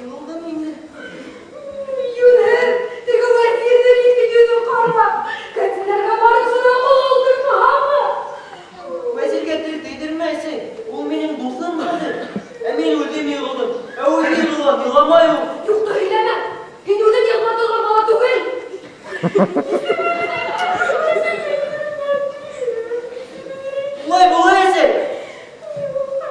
йығылдым инде. Улай була әсәй.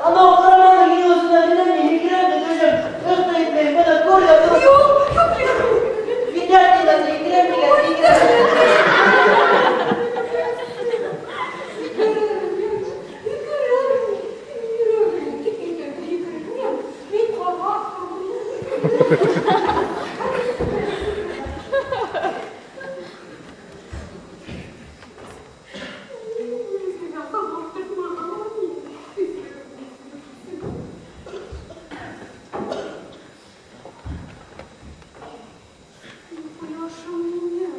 Анау ҡараманың йылысына менәм, мин һикерәм дә төшәм. Ыҡ та итмәйем, бына күр ҙә тор. Юҡ, юҡ, юҡ. Китәр тигән, һикерәм тигән, һикерәм. Мин ҡарап Ҡояшым минең.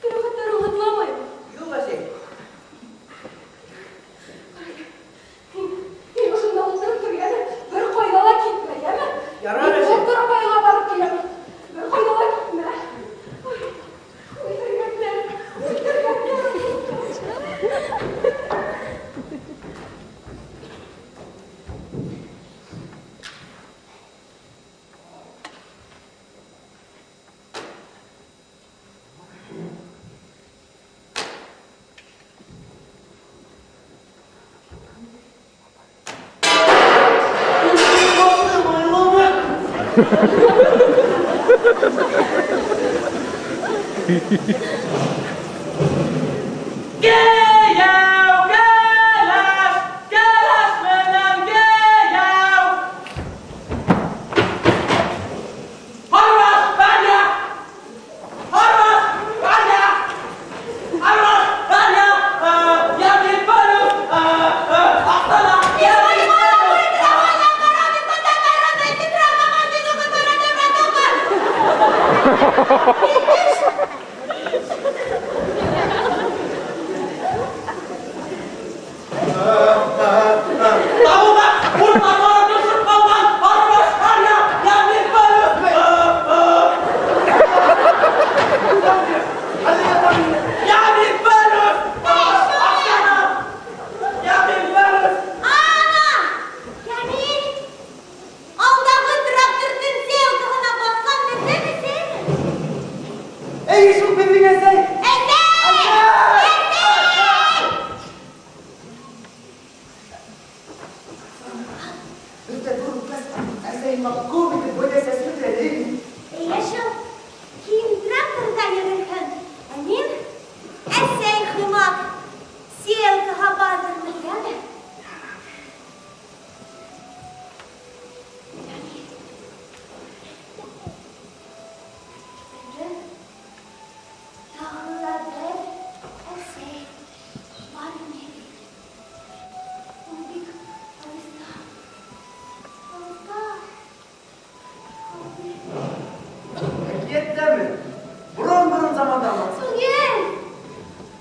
Хәтта рәхәтләмәйем. Юҡ, әсәй. Һин ошонда ултырып тор, йәме? Бер ҡайҙа ла китмә, йәме? Ярар, Мин әсәй. доктор апайға барып киләм. Бер ҡайҙа ла китмә. Ой, үлтергәндәр, үлтергәндәр. Баштым айланып. Кейәү, кәләш, кәләш менән кейәү. Һарбаш, Ваня! Һарбаш, Ваня! Һарбаш, Ваня! Я бит барып, Аҡсана, я бит барып. Тауға ҡурҡа барып төшөп ҡалған Һарбаш, Ваня, я бит барып. Я бит барып. Аҡсана, я бит барып. Ана! Камил! Алдағы тракторҙың сеялкаһына баҫҡан беҙҙең әсәйме? Эй, шул беҙҙең әсәй. Әсәй! Әсәй! Беҙҙә ҙур үткәс, әсәйем күп итеп бойҙай сәсеп бөтә. Эйе шул. Һин тракторҙа йөрөрһөң, ә мин әсәй һымаҡ сеялкаға баҫырмын, йәме? Беҙҙең тағы ла бер әсәй бар ине бит. Ул бик алыҫта. Алыҫта. Әкиәттәме? Борон-борон замандамы? Түгел.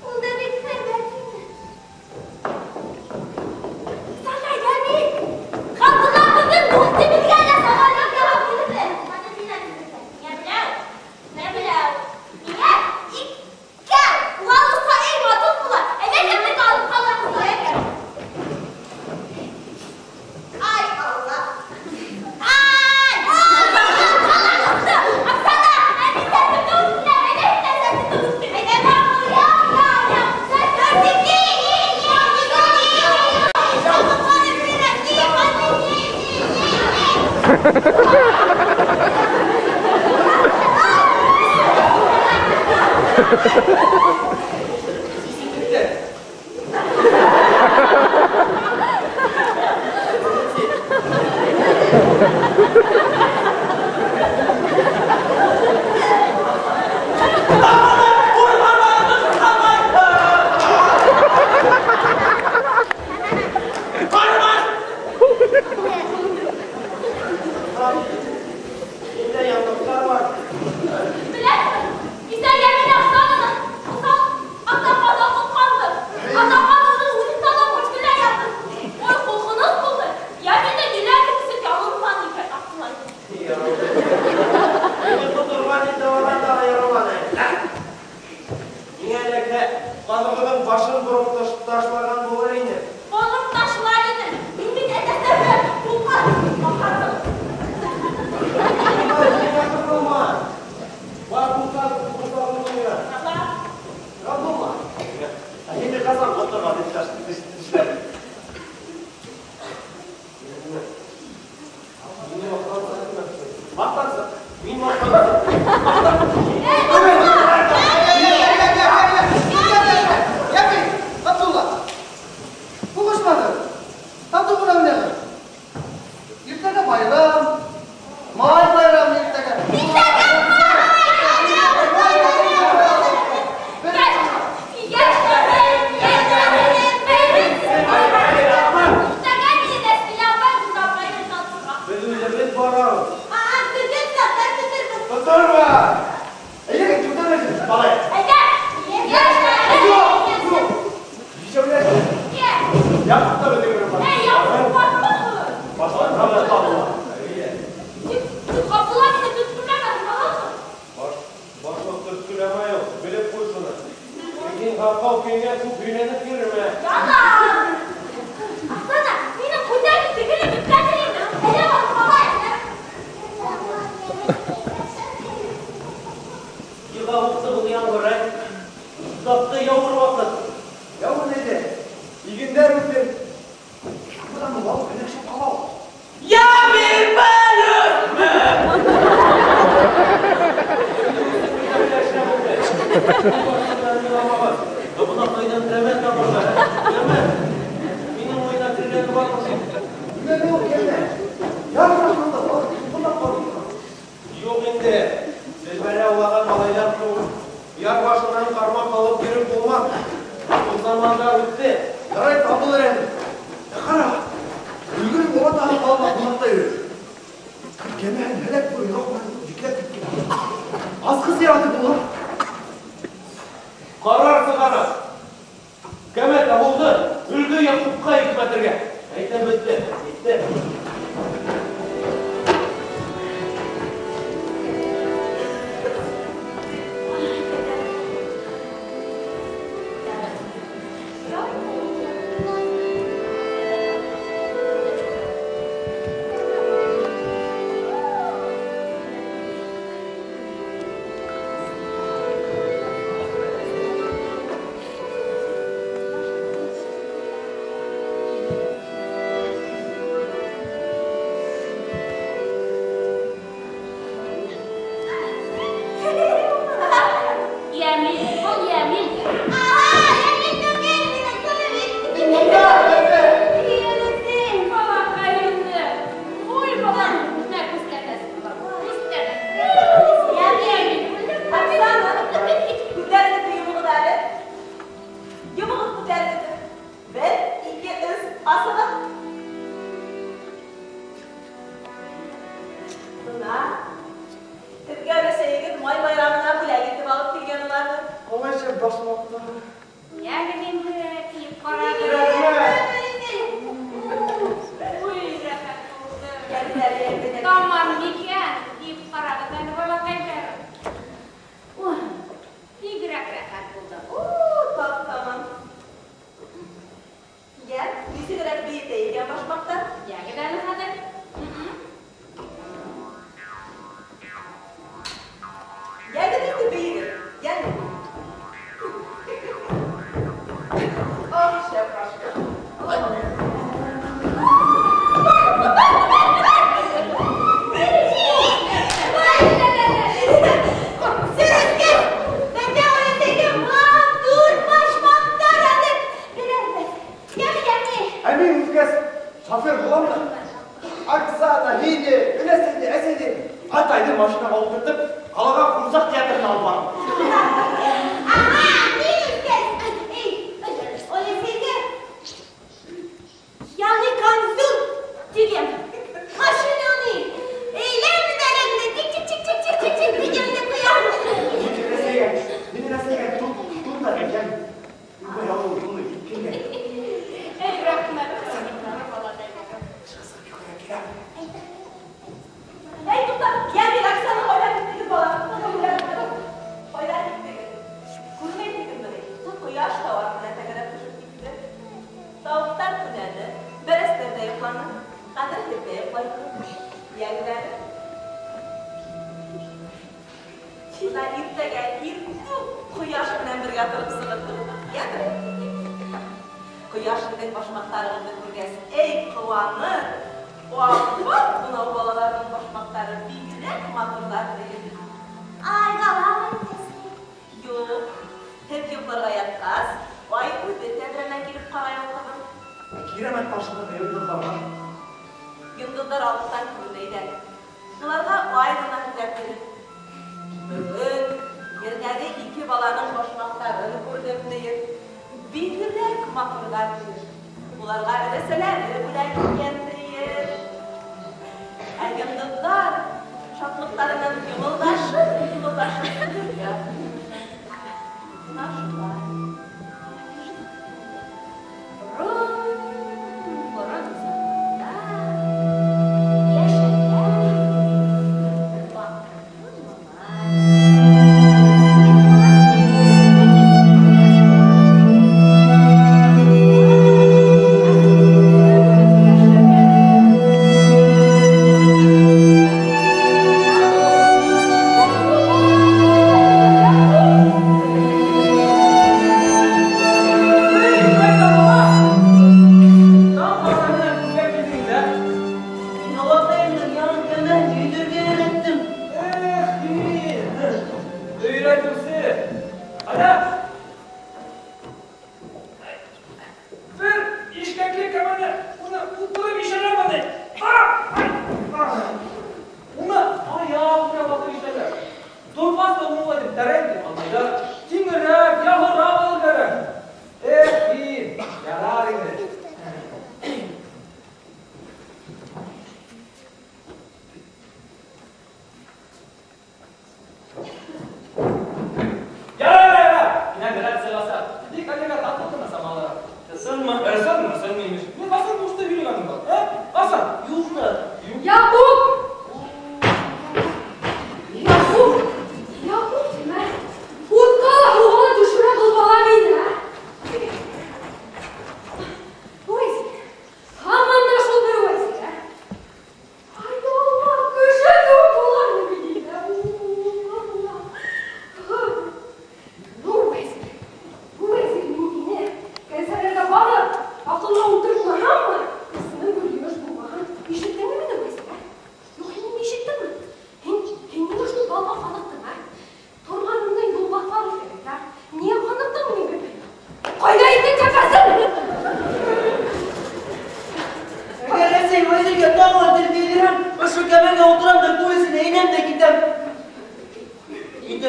Ул да бик һәйбәт ине. Саша, Ямил! Ғабдулла беҙҙең дуҫыбыҙға ла самолет яһап бирҙе. Миңә берәү, миңә берәү, миңә икәү. Улар осһа, эй, матур була. Әйҙә, кемдеке алып ҡалабыҙ икән? Ай, Алла. Ай! Ҡалағыҙҙы! Аҡсана! Ә мин сәсемде үҫтерәм, әйҙә, һин дә сәсеңде үҫтер. Әйҙә, я, я, я. Һиндә яңылыҡтар бар. Беләһеңме, кисә Йәмил Аҡсананы уҫал Аҡтарҡандан ҡотҡарҙы. Аҡтарҡан уның үҙен талап үлтерә яҙҙы. Ой, ҡурҡыныс булды. Йәмилдең йөрәге нисек ярылманы икән? ул кәмә? Яр башында балыҡ тулҡынлап ҡалды. Юҡ инде, Зелбәрә уйлаған малайлар түгел. Яр башынан ҡармаҡ алып йөрөп булмаҫ. Ул замандар үтте. Ярай табылыр әле. Ҡара, Өлгөнөң олатаһы ҡалала ҡунаҡта йөрөй. Кәмәһен һәләк булып йорак менән бикләп киткән. Асҡыс яратып була. Ҡарар сығара. Кәмә табылды, Өлгө Яҡупҡа йөкмәтергә. Әйтәм бөттө, китте. Thank you.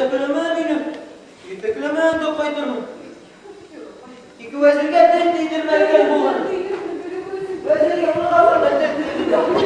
Итәкләмәм мине. Итәкләмәм дә ҡайтырмын. Ике вәзиргә тел тейҙермәгән булыр. Вәзиргә уға тел тейҙермәгән.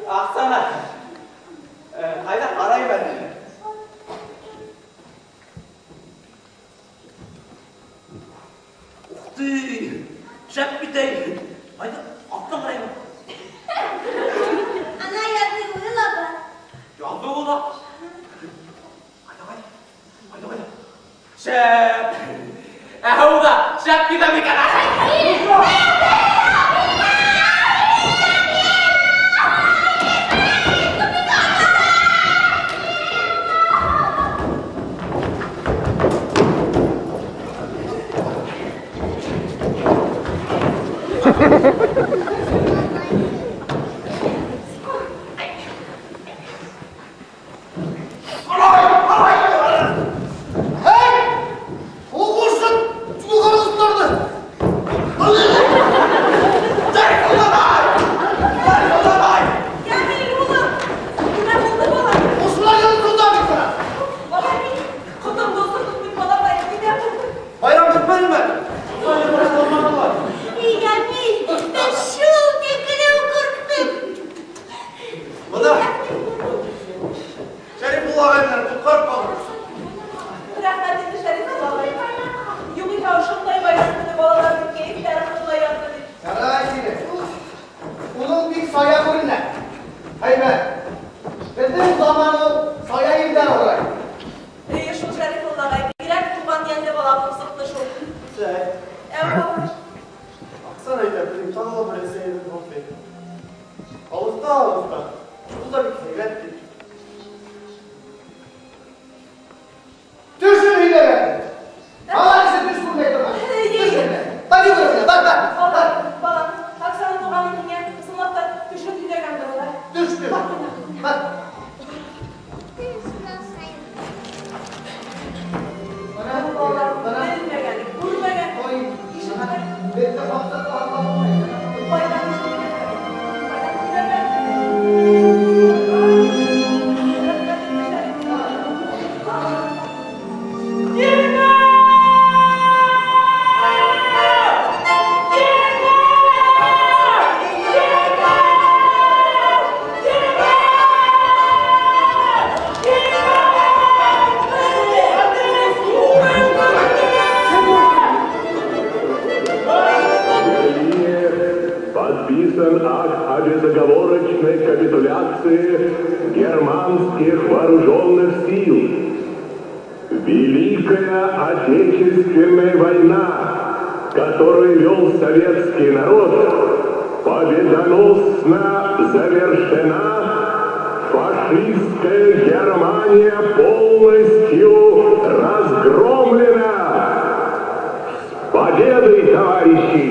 Оксана, Әйбәт. Беҙҙең заман ул сая ерҙән урай. Эйе шул, Шәрифулла ағай, бигерәк туған йәнле бала булып сыҡты шул. Сәй. Әү, Аҡсаны әйтә, беҙҙең тағы ла бер әсәйебеҙ бар ти. Алыҫта, алыҫта. Ул да бик һәйбәт ти. Төшөн һөйләгән. Бала кеше төш күрмәй торған. Төш күрмәй. Бар йүгер менә, бар, бар. Балам, балам, Оксана туғаным һиңә ысынлап та төшөн һөйләгәндер улай. Төш, төш. Бар. Балалар белмәгән, күрмәгән, ишетмәгән. Беҙҙе хаҡта аңлатмай. Ҡайҙан ишеткән? Ҡайҙан һөйләгән? Подписан акт о безоговорочной капитуляции германских вооруженных сил. Великая Отечественная война, которую вел советский народ, победоносно завершена. Фашистская Германия полностью разгромлена. С победой, товарищи!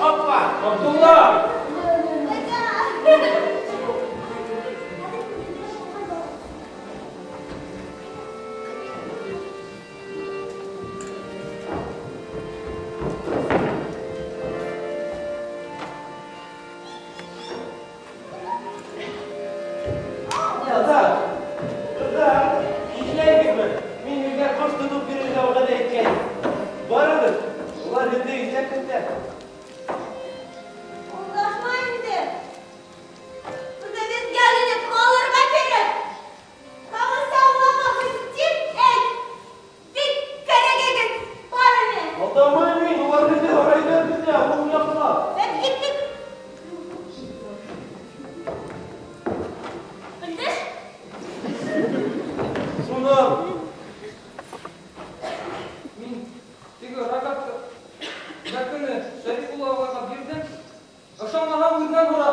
Опа! беҙҙе өйҙә көтә. Алдашма инде. Үҙебеҙгә инеп ҡалырға кәрәк. Ҡамасауламағыҙ тип әйт. Бик кәрәгегеҙ бар ине. Алдамайым мин, улар беҙҙе һарайҙа көтә, ул яҡлап. Беҙ киттек. Белдеш? Шуны Мин теге рогатка бәкене Шәрифулла ағайға бирҙем. Ышанмаһаң үҙенән һора.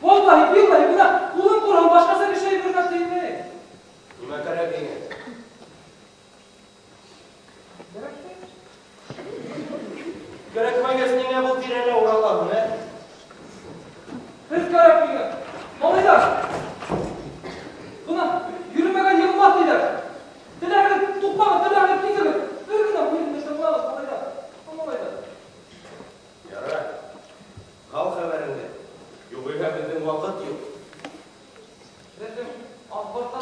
Валлаһи, биллаһи, бына ҡулым ҡороһон, башҡаса кеше әйберенә теймәй. Нимә кәрәк һиңә? Кәрәкмәгәс ниңә был тирәлә уралаһың, ә? Һеҙ кәрәк миңә. Малайҙар, бына йөрөмәгән йығылмаҫ тиҙәр. Теләһәгеҙ туҡмағыҙ, теләһәгеҙ киҫегеҙ. Бер генә һүҙемде тыңлағыҙ, малайҙар. Малайҙар. Ярай. Ҡал хәбәреңде. Юғиһә беҙҙең ваҡыт юҡ. Беҙҙең аҙбарға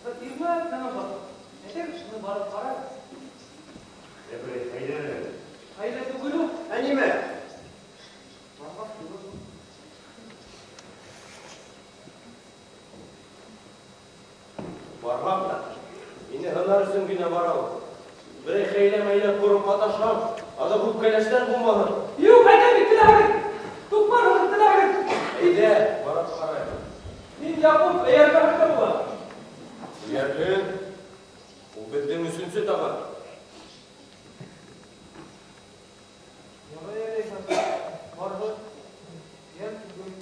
бер ирмәк нәмә бар. Әйҙәгеҙ, шуны барып ҡарайыҡ. Берәй хәйләле. Хәйлә түгел ул. Ә нимә? Бармаҫ түгел. Бармам да. Мине һынар өсөн генә бара ул. Берәй хәйлә-мәйлә ҡороп маташһам, аҙаҡ үпкәләштән булмаһын. Юҡ, әйтәм бит, теләһәгеҙ. Туҡмарһығыҙ, теләһәгеҙ. Әйҙә, барып ҡарайыҡ. Мин Яҡуп эйәрмәһәм дә була. Эйәрһен. Ул беҙҙең өсөнсө тағы. Ярай әле, барһын. Йәл түгел.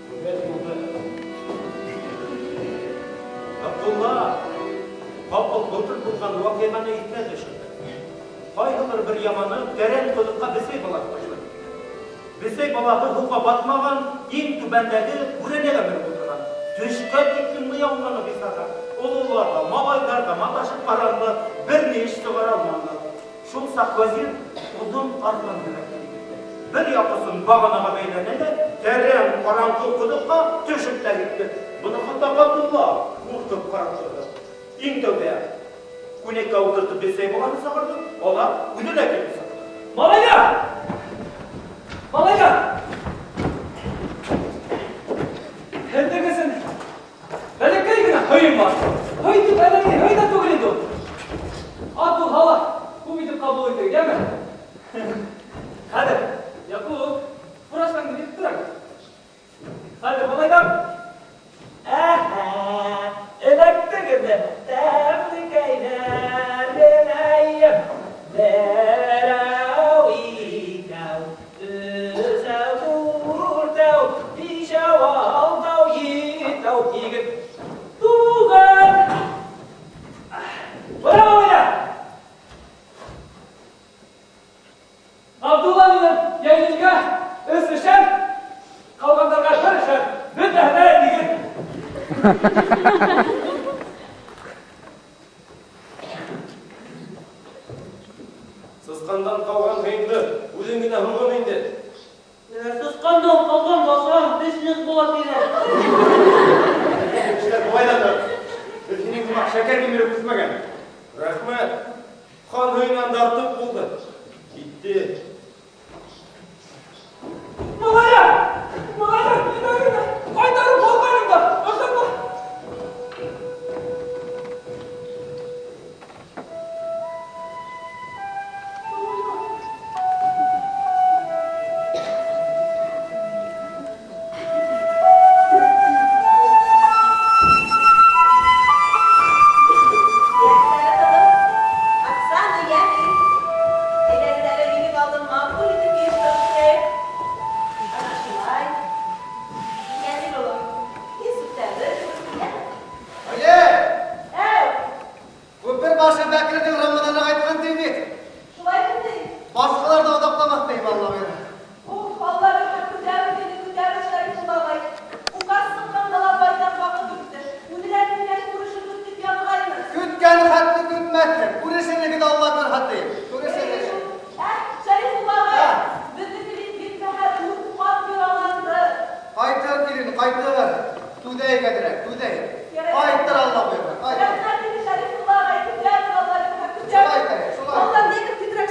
Күргәс булды. Абдулла ҡапыл былтыр булған ваҡиғаны иҫенә төшөрҙө. Ҡайһылыр бер яманы тәрән ҡоҙоҡҡа бесәй балаһы ташлап киткән. Бесәй балаһы һыуға батмаған, иң түбәндәге бүрәнәгә менеп ултырған. Төшкә тиклем мыяуланы бисара. Ололарға, малайҙарға маташып ҡараны, бер ни эш сығара алманы. Шул саҡ вәзир оҙон арҡан менән килеп етте. Бер яҡасын бағанаға бәйләне лә тәрән ҡараңғы ҡоҙоҡҡа төшөп тә китте. Быны хатта Ғабдулла ҡурҡып ҡарап торҙо. Иң тәүҙә күнәккә ултыртып бесәй балаһын сығарҙы, аҙаҡ үҙе лә килеп сыҡты. Малайҙар! Малайҙар! Һеҙҙең өсөн бәләкәй генә һыйым бар. Һый тип әллә ни һый ҙа түгел инде ул. Ат булһа ла күп итеп ҡабул итегеҙ, йәме? Хәҙер, Яҡуп, фуражкаңды биреп тор әле. Хәҙер, малайҙар. Әһә, эләктегеҙ ҙә тәмлекәйҙәренәйем. Берәү, икәү, өсәү, дүртәү, бишәү, алтау, етәү, һигеҙ, туғыҙ. Бына малайҙар! Абдулла минең йәйлелгә өс эшәр, ҡалғандарға бер эшәр, бөтәһенә һигеҙ. Сысҡандан ҡалған һыйыңды үҙең генә һуңғын инде. Сысҡандан ҡалған башлаң теш ныҡ була тиҙәр. Эштәр былай ҙа тор. Беҙ һинең һымаҡ шәкәр кимереп үҫмәгән. Рәхмәт. Хан һыйынан да артыҡ булды. Китте. Малайҙар! Малайҙар, китәгеҙ ҙә, ҡайтарып алғайным да, ышанма. Оксана, Йәмил. Әйҙәгеҙ әле минең алдым маҡул итеп йыйыштырып. Ана шулай. Йәмил улым, һин сүптәрҙе йә? Әйе, Әү, күпер башы Бәкерҙең Рамаҙаны ҡайтҡан ти бит. шулай бит. Башҡалар ҙа оҙаҡламаҫ тием, Алла бирһә. Уф, Алла рәхмәт, күтәреп инде, күтәреп Шәрифулла ағай. Указ сыҡҡанда ла байтаҡ ваҡыт үтте. Үҙеләр минән күрешербеҙ тип янғайны. Көткән хәтле көтмәҫһең. Күрешерһегеҙ, Алла бирһә тием. Күрешерһегеҙ. Ә, Шәрифулла ағай, Ә. беҙҙеке бит бик зәһәр дүрт ҡат яраланды. Ҡайтыр, килен, ҡайтыр. Түҙәйек әҙерәк, түҙәйек. Ярай. Ҡайтыр, Алла бойорһа, ҡайтыр. Рәхмәт инде, Шәрифулла ағай, күтәреп, Алла рәхмәт, Шулай күтәреп. итәйек, шулай. Алла нигеҙ тиҙерәк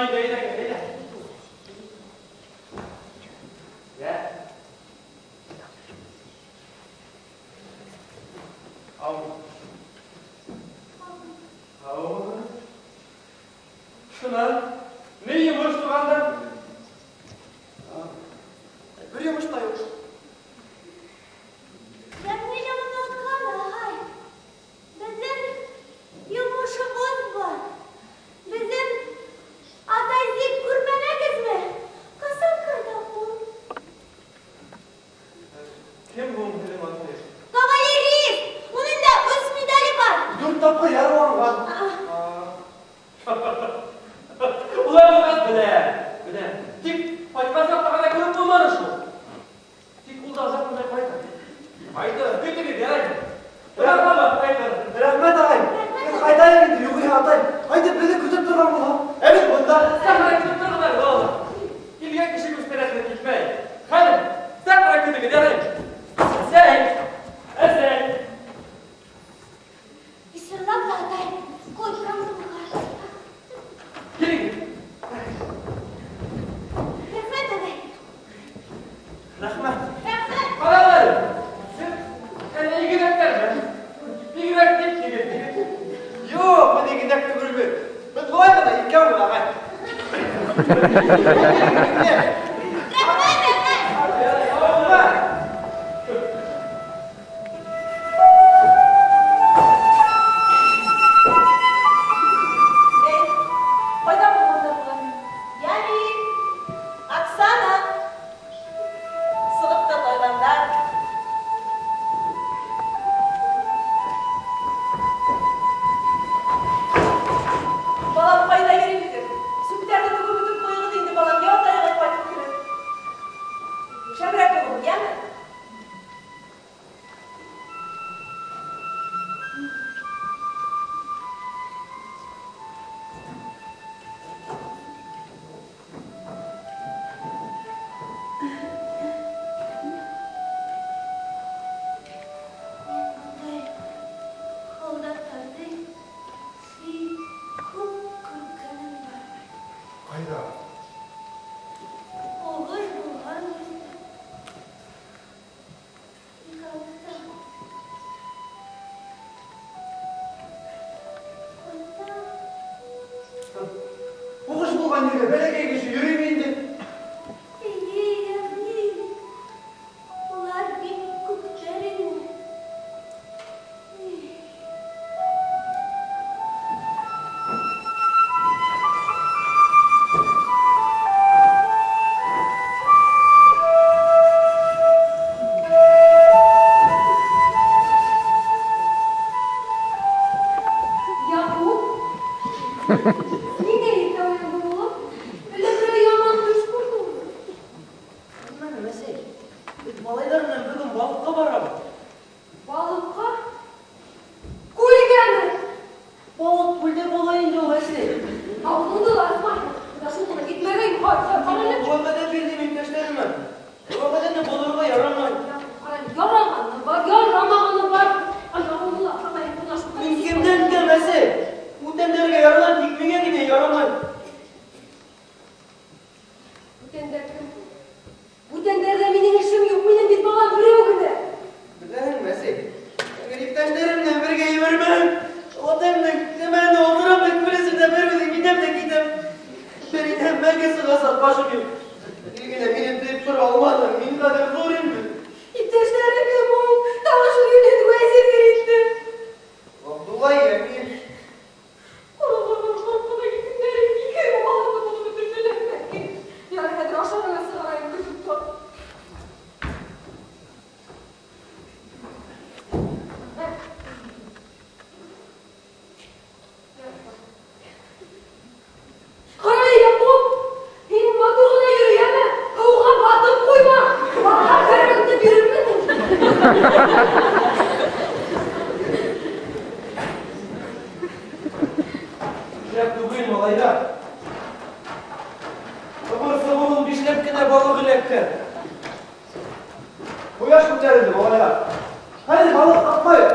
инде, әйҙә, әйҙә. Йә. Ау. Ау. Шунан, ни йомош туғандар? Бер йомош та юҡ. Йәмил онотҡан, ағай. Беҙҙең йомошобоҙ бар. Беҙҙең атайҙы күрмәнегеҙме? Ҡасан ҡайҙа ул? Кем һуң һеҙҙең атай? Кавалерист! Уның да өс медале бар. Дүрт тапҡыр яраланған. Улай булғас, беләм, беләм. Тик ҡайтҡан саҡта ғына күреп булманы шул. Тик ул да оҙаҡламай ҡайтыр. Ҡайтыр, көтөгөҙ, ярай. Оҙаҡламаҫ, ҡайтыр. Рәхмәт, ағай. Мин ҡайтайым инде, юғиһә атай ҡайтып беҙҙе көтөп торған була. Ә беҙ бында. Саҡ ҡына көтөп торғоҙ әле, балалар. Килгән кеше күстәнәсен китмәй. Хәҙер, саҡ ҡына көтөгөҙ, ярай. Әсәй, әсәй. Исынлап та, атай, ҡойған булған. Килегеҙ. Рәхмәт, атай. Рәхмәт. Рәхмәт. Ҡарағыҙ әле. Һеҙ әллә игеҙәктәрме? Игеҙәк тип егет. Юҡ, беҙ игеҙәк түгелбеҙ. Беҙ былай ғына икәүбеҙ, ағай. Рәхмәт, рәхмәт. Рәхмәт. Эй, ҡайҙа булғандар улар? Йәмил, Оксана. Сығып та тайғандар. Балам, ҡайҙа йөрөйһөгөҙ? Сүптәрҙе түгеп бөтөп ҡуйығыҙ инде, балам, я атайығыҙ ҡайтып керер. Шәберәк булығыҙ, йәме? Мин бындай һалдаттарҙы бик күп күргәнем бар. Ҡайҙа? Һуғыш булған ерҙә. Бик алыҫта. Унда Һуғыш булған ергә бәләкәй кеше йөрөймө инде? Эйе, Йәмил. Улар бик күптәр ине. Эй. Яҡуп, ниңә иртә уяндың, улым? Әллә берәй яман төш күрҙеңме? Күрмәнем, әсәй. Беҙ малайҙар менән бөгөн балыҡҡа барабыҙ. Балыҡҡа? Күлгәме? Балыҡ күлдә була инде ул, әсәй. Ауыҙыңды ла асмайһың. Бына шул ғына етмәгән. Һай, һай, ҡара әле. Вәғәҙә бирҙем иптәштәремә. Вәғәҙәне боҙорға ярамай. Яҡуп, ҡара әле, ярағаны бар, ярамағаны бар. Ай, ауыҙыңды ла асмайһың, бына шул. Мин кемдән кем, әсәй? Бүтәндәргә яраған тик миңә генә ярамай. Бүтәндәр кем? Бүтәндәрҙә минең эшем юҡ, минең бит балам берәү генә. Беләһеңме, әсәй? Әгәр иптәштәрем менән бергә ебәрмәһәм, атайымдың кәмәһенә ултырам да күл эсендә бер үҙем инәм дә китәм. Бер инәм, мәңге сығасаҡ башым юҡ. Ни генә мине тыйып тора алманың, мин хәҙер ҙур инде. Иптәштәре кем ул? Тағы шул йүнһеҙ вәзирҙер инде. Ғабдулла Йәмил. Ҡарағандар шарҡына киткәндәре ике баланы булып бөтөрҙөләр бәлки. Ярай, хәҙер ашарыңа сығарайым, көтөп тор. Ҡара, Яҡуп, һин матур ғына йөрө, йәме? Һыуға батып ҡуйма. Батһа, кәрәкте бирермен. Шәп түгел, малайҙар. Ыбыр-сыбыр ун бишләп кенә балыҡ эләккән. Ҡояш күтәрелде, малайҙар. Хәҙер балыҡ тапмайыҡ.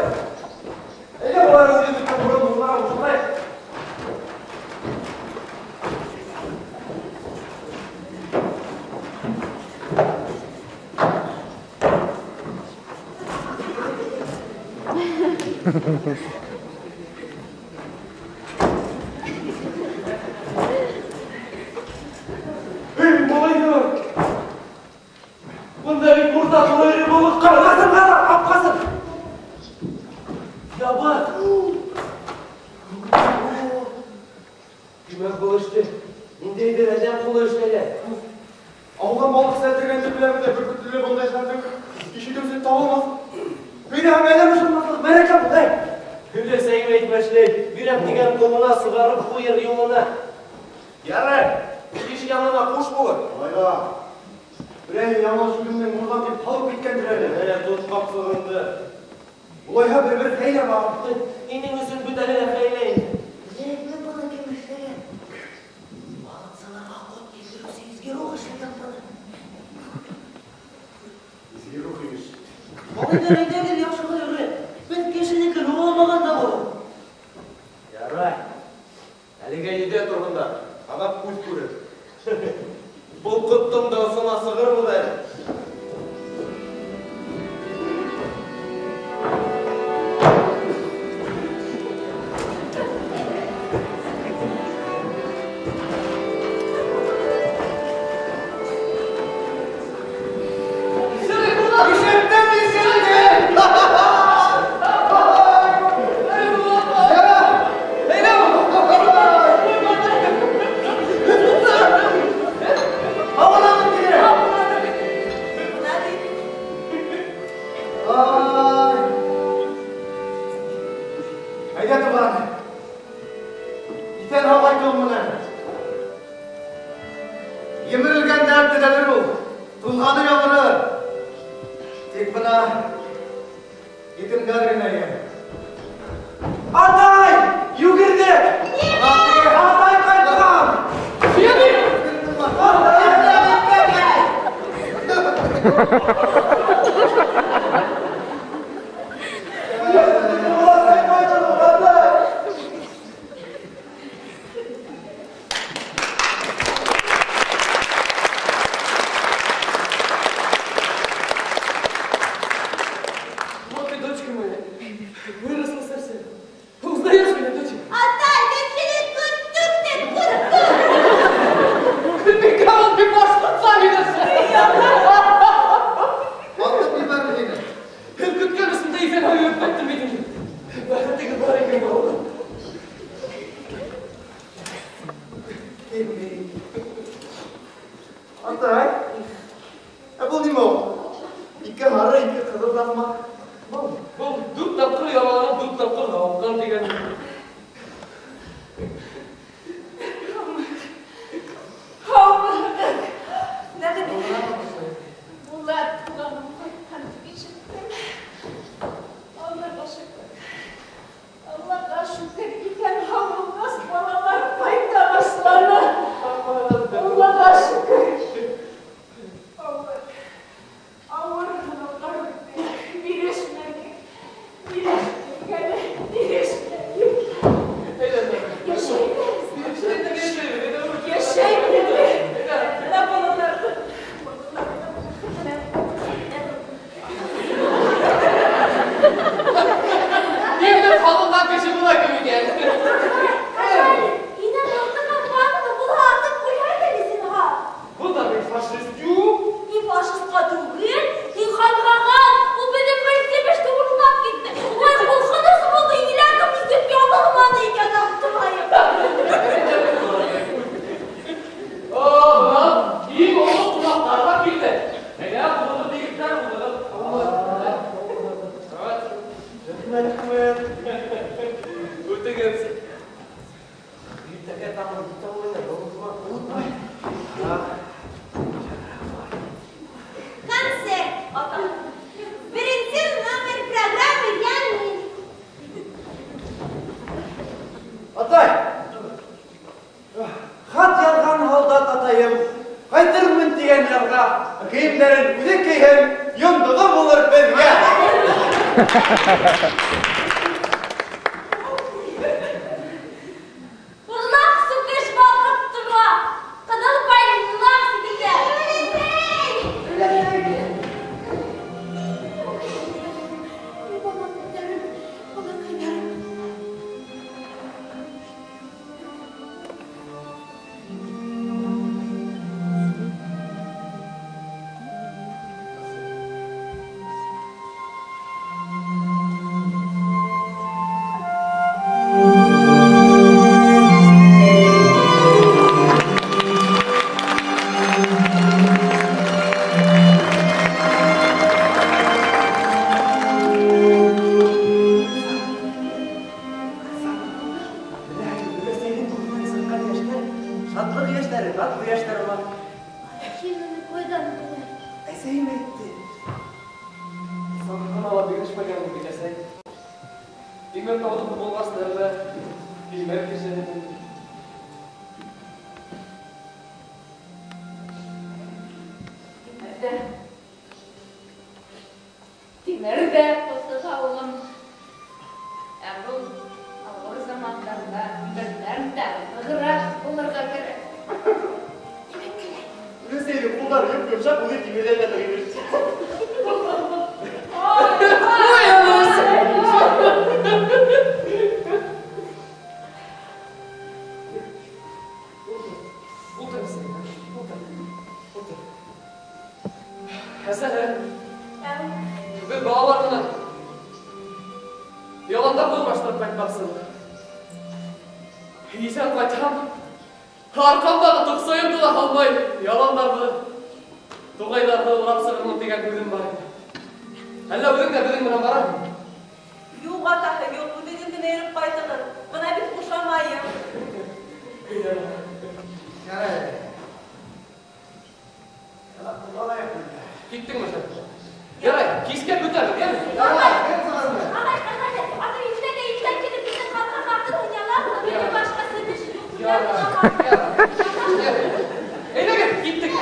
Әйҙә, былар үҙебеҙҙең борон урынға ултырайыҡ. Эй, малайҙар! Бында бит урта тулы эре балыҡ. Ҡарғасын ҡара, ҡапҡасын! Ябыҡ! Тимәк, был эште ниндәйҙер әҙәм ҡулы эшләгән. Ауған балыҡсы әлдергәнде беләм дә, бөркөтлө бындай хәлдең ишетеүсе табылмаҫ. Һөйләһәм, әҙәм ышанмаҫлыҡ мәрәкә был, әй! Өләсәйем әйтмешләй, бирәм тигән ҡолона сығарып ҡуйыр юлына. Ярай, иш янына ҡуш булыр. Малайҙар, берәй яңылыш үҙеңдең мурҙан тип һалып киткәндер әле. Әле тот ҡапсығыңды. Улайһа бер-бер хәйлә бар. Һинең өсөн бүтәне лә хәйлә инде. Беләһеңме быны кем эшләгән? Балыҡсыларға ҡот килтереүсе изге рух эшләгән быны. Изге рух имеш. Малайҙар, әйҙәгеҙ яҡшыға йөрөйөк. Беҙ кешенекен уйламаған да был. Ярай. Әлегә өйҙә торғандар, аҙаҡ күҙ күрер. Был ҡоттоң да осона сығырбыҙ әле. Ишеттем, ишеттем! Һауаланып килә. Ай. Әйҙә, туған. Иҫән һау ҡайтыу менән. Емерелгәндәр төҙәлер ул. Туҙғаны ябырыр. Тик бына етемдәр генә йәл. Атай! Йүгерҙек! Атай ҡайтҡан! Атай ҡайтҡан, атай! Вот и дочка моя. Выросла совсем. Узнаешь меня, доча? Атай, мин һине көттөк тә көттөк. Бик бик башҡортса һөйләшә. Атып ебәрер һине. Һеҙ көткән өсөн дә иҫән һау йөрөп ҡайттым бит инде. Бәхетегеҙ бар икән, балалар. Атай, ә был нимә ул? Ике һары, ике ҡыҙыл таҫма. Был дүрт тапҡыр яраланып, дүрт тапҡыр һауыҡҡан тигән. Һаумыһығыҙ. Нәғимә. Булат туғаным ҡайтҡан тип ишеттем. Аллаға шөкөр. Аллаға шөкөр, иҫән һау булғас, балалар ҡайта башланы. Аллаға шөкөр. Ауыр, ауыр һынауҙар үтте. Бирешмәнек. Бирештек әле, бирешмәнек. Йәшәйбеҙ. Йәшәйбеҙ. Бына балаларҙы. Ниндәй һалынған кеше була кем икән? Һинән алтыға бармы? Булһа атып ҡуйһай әле зинһар. Был да бит фашист юҡ. Һин фашистҡа түгел, һин ханғаған. Ул беҙҙең бер урлап китте. Ой, ҡурҡыныс булды, еләгем нисек ябылманы икән аптырайым. О, бына иң оло ҡунаҡтар ҙа килде. Әйҙә, улығыҙ, егеттәр, улығыҙ. Рәхмәт, рәхмәт. Үтегеҙ. Иртәгә тағы китә уйнар, онотма. Онотма. Концерт, атай. Беренсе номер программы Янин. Атай! Хат яҙған һалдат атайым, ҡайтырмын тигән ярға, кейемдәрен үҙе кейһен, йондоҙо булыр беҙгә. Урлаҡ сүкеш балҡып тора. Ҡыҙыл байлыҡ ситендә. Балаҡайҙарым, балаҡайҙарым. миләштәр бар. Һин уны ҡайҙан беләһең? Әсәйем әйтте. Саҡ ҡына ла бирешмәгән бит әсәй. Тимер тауҙыҡы булғас, әллә тимер кешеһе. Тимер ҙә ҡыҙыға, улым. Ә был ауыр замандарҙа берҙән дә нығыраҡ булырға кәрәк. Өләсәйҙең ҡулдары йоп-йомшаҡ, үҙе тимерҙән дә ныҡ имеш. Ой, өләсәй! Ултыр, әсәй, ултыр. Ултыр. Әсәй, беҙ балалар менән яланда урмаштырып ҡайтмаҡсыбыҙ. Иҫән ҡайтһам, арҡамдағы тоҡсайымды ла һалмай, яландарҙы, туғайҙарҙы урап сығырмын тигән һүҙем бар ине. Әллә үҙең дә беҙҙең менән бараһыңмы? Юҡ, атаһы, юҡ, үҙегеҙ генә йөрөп ҡайтығыҙ. Бына бит ҡушамайым. Ярай. Киттеңме һин? Ярай, кискә көтәбеҙ, йәме? Ярай, кем сығарҙы? Ағай, ағай, ағай, иртәгә иртән килеп беҙҙең ҡапҡа ҡатын уйналармы? Минең башҡа эш юҡ. Ярай, ярай. Әйҙәгеҙ, киттек.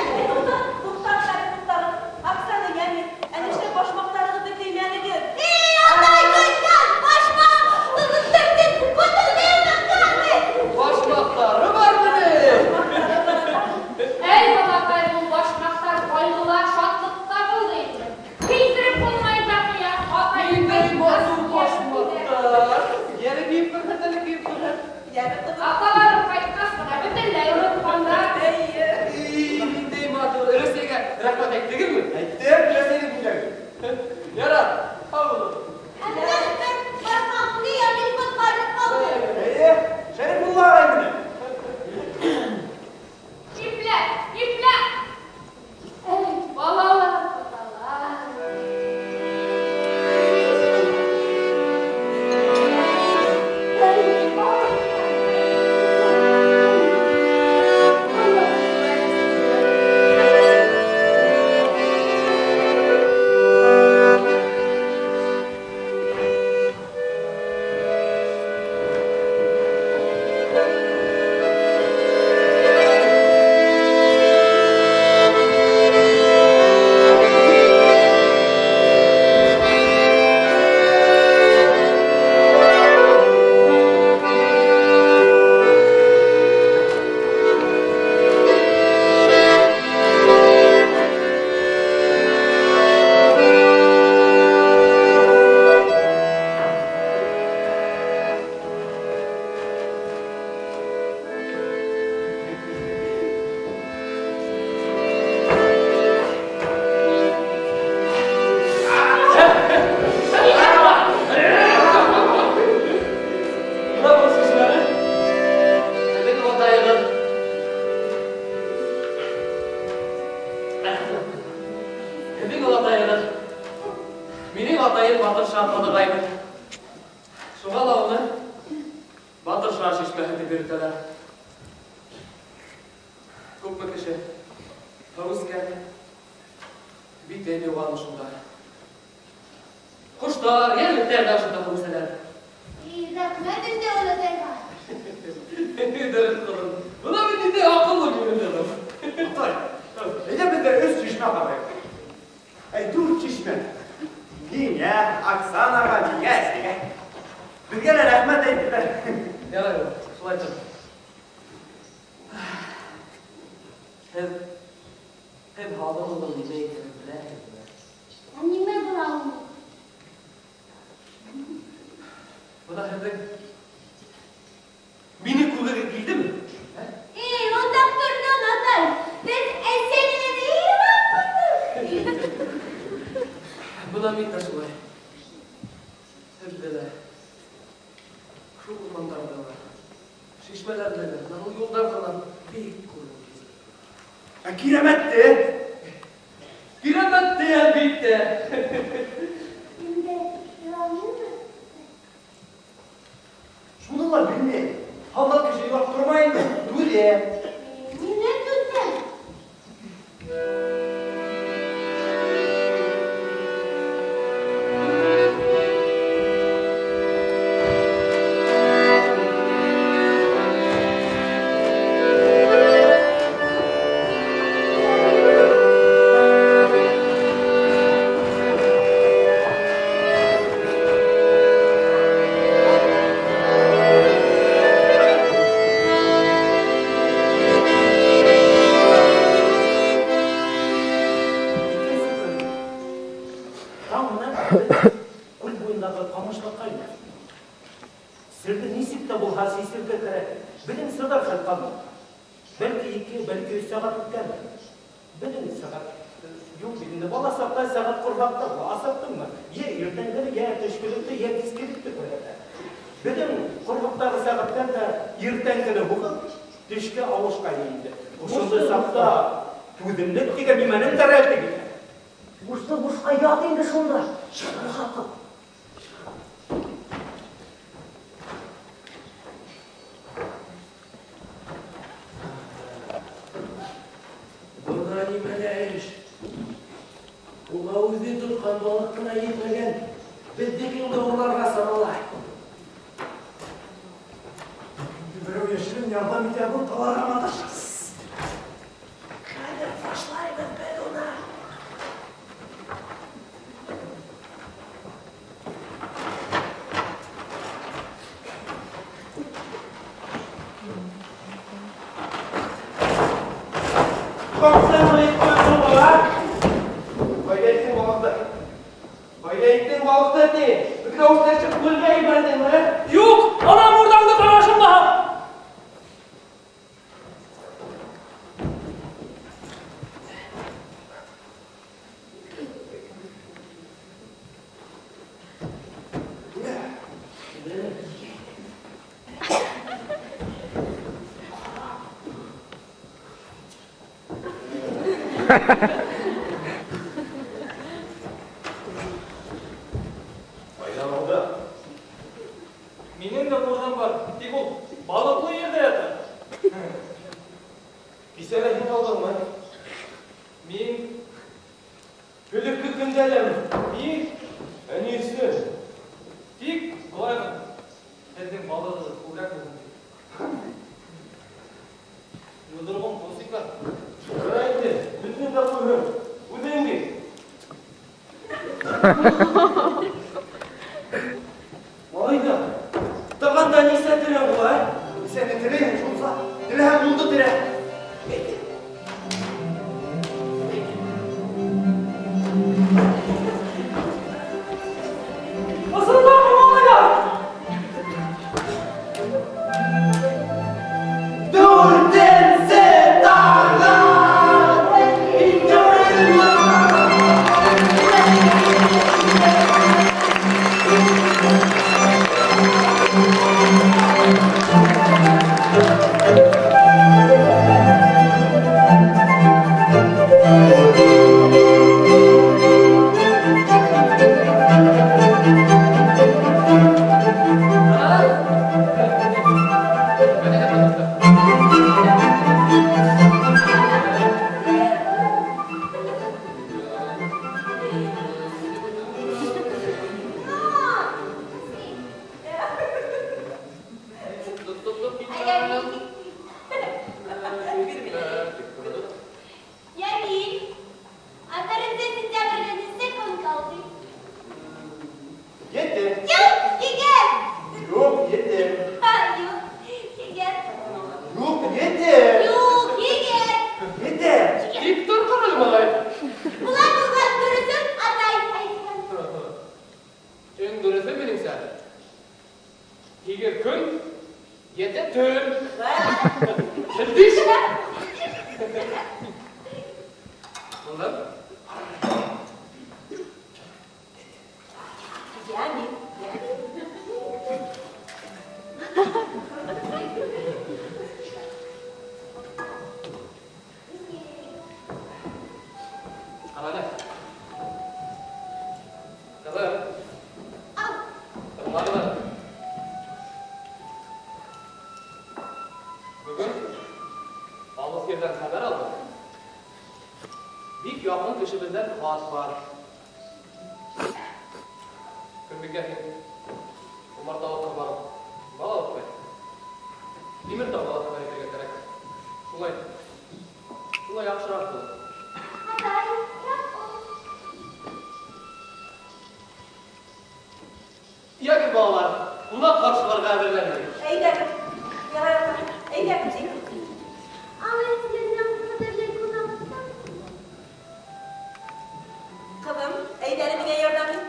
Туҡтағыҙ әле, туҡтағыҙ. Оксана, йәме, ә нишләп башмаҡтарығыҙҙы кеймәнегеҙ? Эй, атай, ҡайтҡан! Башмаҡ! Башмаҡтары бар минең. Әй, балаҡай, ул башмаҡтар ҡайғыла, шатлыҡта булды инде. Кейҙереп булмай баҡыя, атай. Ниндәй матур башмаҡтар. Йәне кейеп күрһәт әле, кейеп күрһәт. Йәме, ҡыҙым. Аталары ҡайтҡас бына бөтөнләй онотҡандар. Эйе. Эй, ниндәй матур. Өләсәйгә рәхмәт әйттегеҙме? Әйттем, өләсәйҙең бүләге. Ярар, һау булығыҙ. Башмаҡны Ямил ҡотҡарып ҡалды. Эйе, Шәрифулла ағай менән. Иплә, иплә. Эй, балалар, балалар. Эй, балалар. Бына был шишмәне һеҙҙең олатайығыҙ. Һеҙҙең олатайығыҙ. Минең атайым Батырша ҡоҙағайым. Шуға ла уны Батырша шишмәһе тип йөрөтәләр. Күпме кеше һыу эскән, битен йыуған ошонда. Ҡоштар, йәнлектәр ҙә ошонда һыу эсәләр. Рәхмәт инде олатайға. Дөрөҫ, ҡыҙым. Бына бит ниндәй аҡыллы минең ҡыҙым. Атай, әйҙә беҙ өс шишмә ҡарайыҡ. Әй, дүрт шишмә. Һиңә, Оксанаға, миңә, әсәйгә. Беҙгә лә рәхмәт әйттеләр. Ярай, шулай тор. Һеҙ һабырлығың нимә икәнен беләһегеҙме? Ә нимә була ул? Бына һеҙҙең мине күргегеҙ килдеме? Эй, оҙаҡ торҙоң, атай. Беҙ әсәй менән илап ҡуйҙыҡ. Бына мин дә шулай. Һеҙҙе лә, шул урмандарҙы ла, шишмәләрҙе лә, бына ул юлдарҙы ла бик күргем килде. Ә кирәмәтте? Кирәмәтте, әлбиттә. Инде иланымы? Шуны ла белмәй. Һалдат кеше илап тормай инде, түҙә. Ниңә түҙә? сәғәт үткән. Беҙҙең сәғәт юҡ бит инде. Бала саҡта сәғәт ҡорһаҡта асыҡтыңмы? Йә иртәнгелек, йә төшкөлөктө, йә кискелекте күрһәтә. Беҙҙең ҡорһаҡтағы сәғәттәр ҙә иртәнгене һуғып, төшкә ауышҡайны инде. Ошондай саҡта түҙемлек тигән нимәнең дә рәте китә. Бушты бушҡа ят инде шунда. Чыгарга ҡып. Бына нимәлә эш. Уға үҙе тотҡан балыҡ ҡына етмәгән, беҙҙекен дә урларға санала. Берәү йәшерен ярҙам итә был таларға маташа. Хәҙер фашлайбыҙ беҙ уны. Ҡайҙа иттең балыҡты? Ҡайҙа иттең балыҡты, ти? Бөкрәүешләшеп күлгә ебәрҙеңме? Юҡ, анам урҙаңды ҡарашымдаһың. Ҡайҙан алды? Минең дә ҡурҙым бар, тик ул балыҡлы ерҙә ята. Кисә лә һин алдыңмы? Мин Элекке көндә ләме? Мин Ә ни өсөн? Тик былай ғына. Һеҙҙең балығығыҙ күберәк булһын тип. Йоҙроғом тосикла. Бына инде, беҙҙең дә ҡуйһын. Үҙең бит. Малайҙар, тағанда нисә терә була, ә? Нисәне теләйһең, шунса. Теләһәң, унды терә. Ысынлапмы, малайҙар? Дүртенсе таған! Ямил, а беренсе сентябргә нисә көн ҡалды? Ете. Юҡ, һигеҙ. Юҡ, ете. Ха, юҡ, һигеҙ. Юҡ, ете. Юҡ, һигеҙ. Ете. Тик тор ҡарале, малай. Улай булғас, дөрөҫөн атай әйтһен. Иң дөрөҫө минеңсә. 8 көн, 7 төн. Белдеш? Бында. Ямил. Ҡарале. Ҡыҙым. Ау. Тыңлағыҙ. Бөгөн алыҫ ерҙән хәбәр алдыҡ. Бик яҡын кешебеҙҙән хат бар. Көнбикә, һин умарталыҡҡа барып бал алып ҡайт. Тимертауға ла хәбәр итергә кәрәк. Шулай. Шулай яҡшыраҡ булыр. Атай, Яҡуп. Йәгеҙ, балалар, ҡунаҡ ҡаршыларға әҙерләнегеҙ. Әйҙәгеҙ. Ярай, атай. Әйҙәгеҙ, тик. Алыҫ ерҙән ҡәҙерле ҡунаҡтар. Ҡыҙым, әйҙә әле миңә ярҙам ит.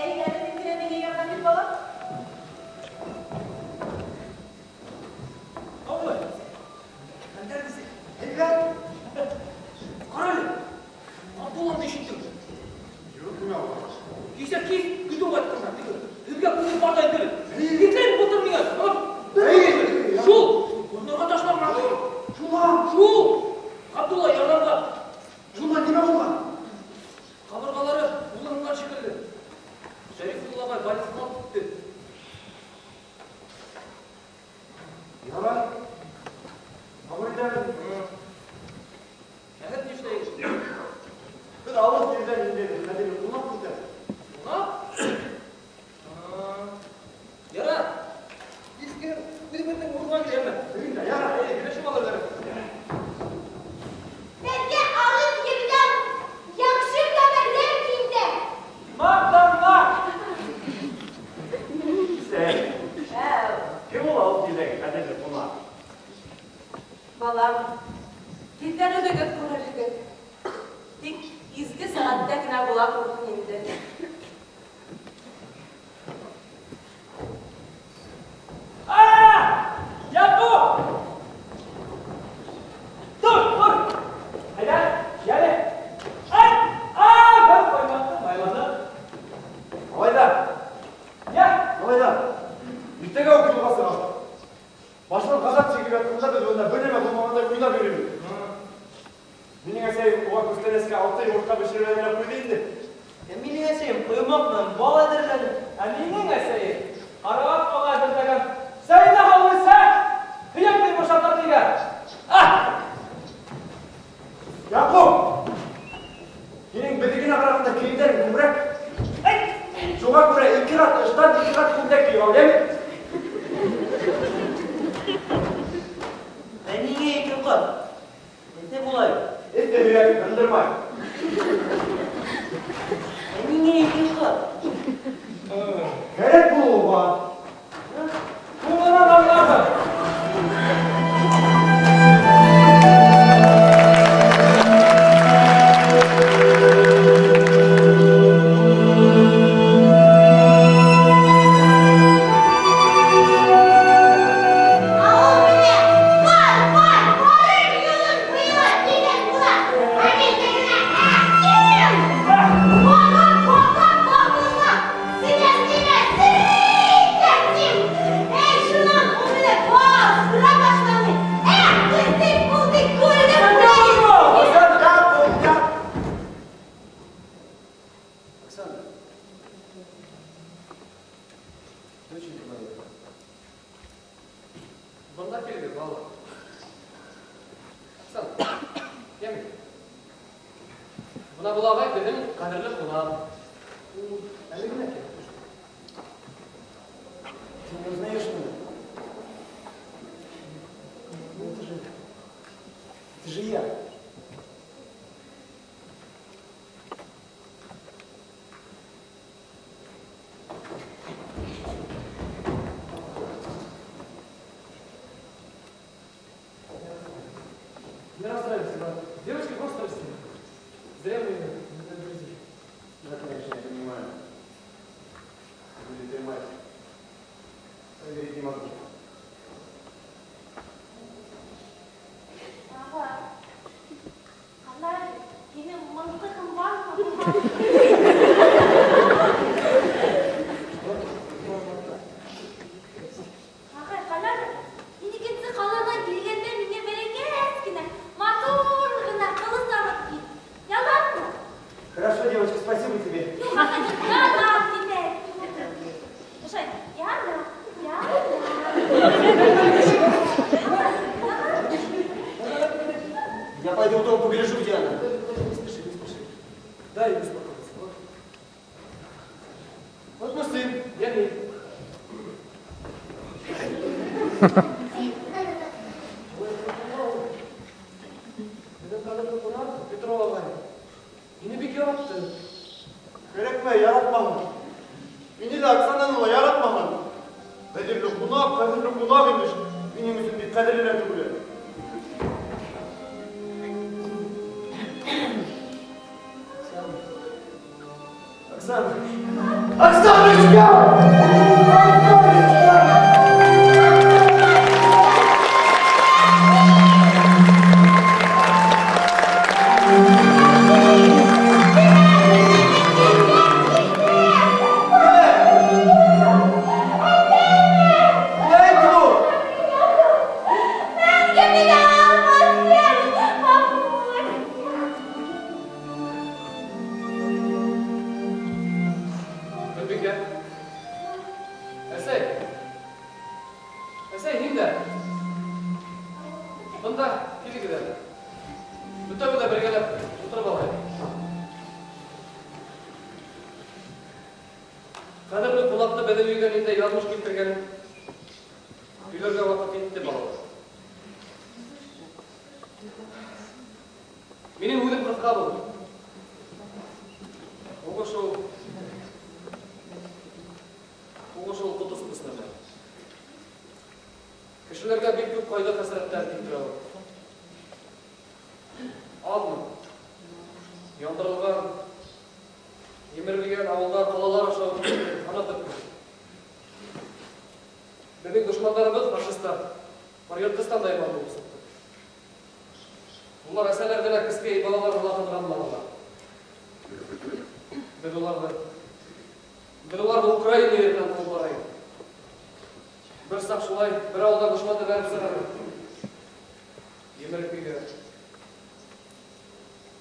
Әйҙә әле миңә ярҙам ит, балам. Абый. Хәлдәр нисек? Һәйбәт. Минең әсәйем уға күстәнәскә 6 йомортҡа бешереп әҙерләп ҡуйҙы инде. Ә минең әсәйем ҡоймаҡ менән бал әҙерләне. Ә минең әсәйем ҡарағат балы әҙерләгән. Сәйҙә һалып эсһә, һөйәк йомшата тигән. Яҡуп! Һинең беҙҙекенә ҡарағанда кейемдәрең күберәк. Шуға күрә 2 ҡат ыштан, 2 ҡат күлдәк кейеп ал, йәме? Ә ниңә 2 ҡат? Эте булай. Эте һөйәк һындырмай. Ә ниңә 2 ҡат? Кәрәк булыуға. Һуңынан аңларһың. Я пойду в дом погляжу, где она. Не спеши, не спеши. Дай ему успокоиться. Вот мой сын. Я не. Мине бик яратты. Кәрәкмәй, яратмаған. Мине лә Оксананы ла яратмаған. Ҡәҙерле ҡунаҡ, ҡәҙерле ҡунаҡ имеш. Минең өсөн бик ҡәҙерле лә түгел. Оксана! Оксаночка! Оксаночка!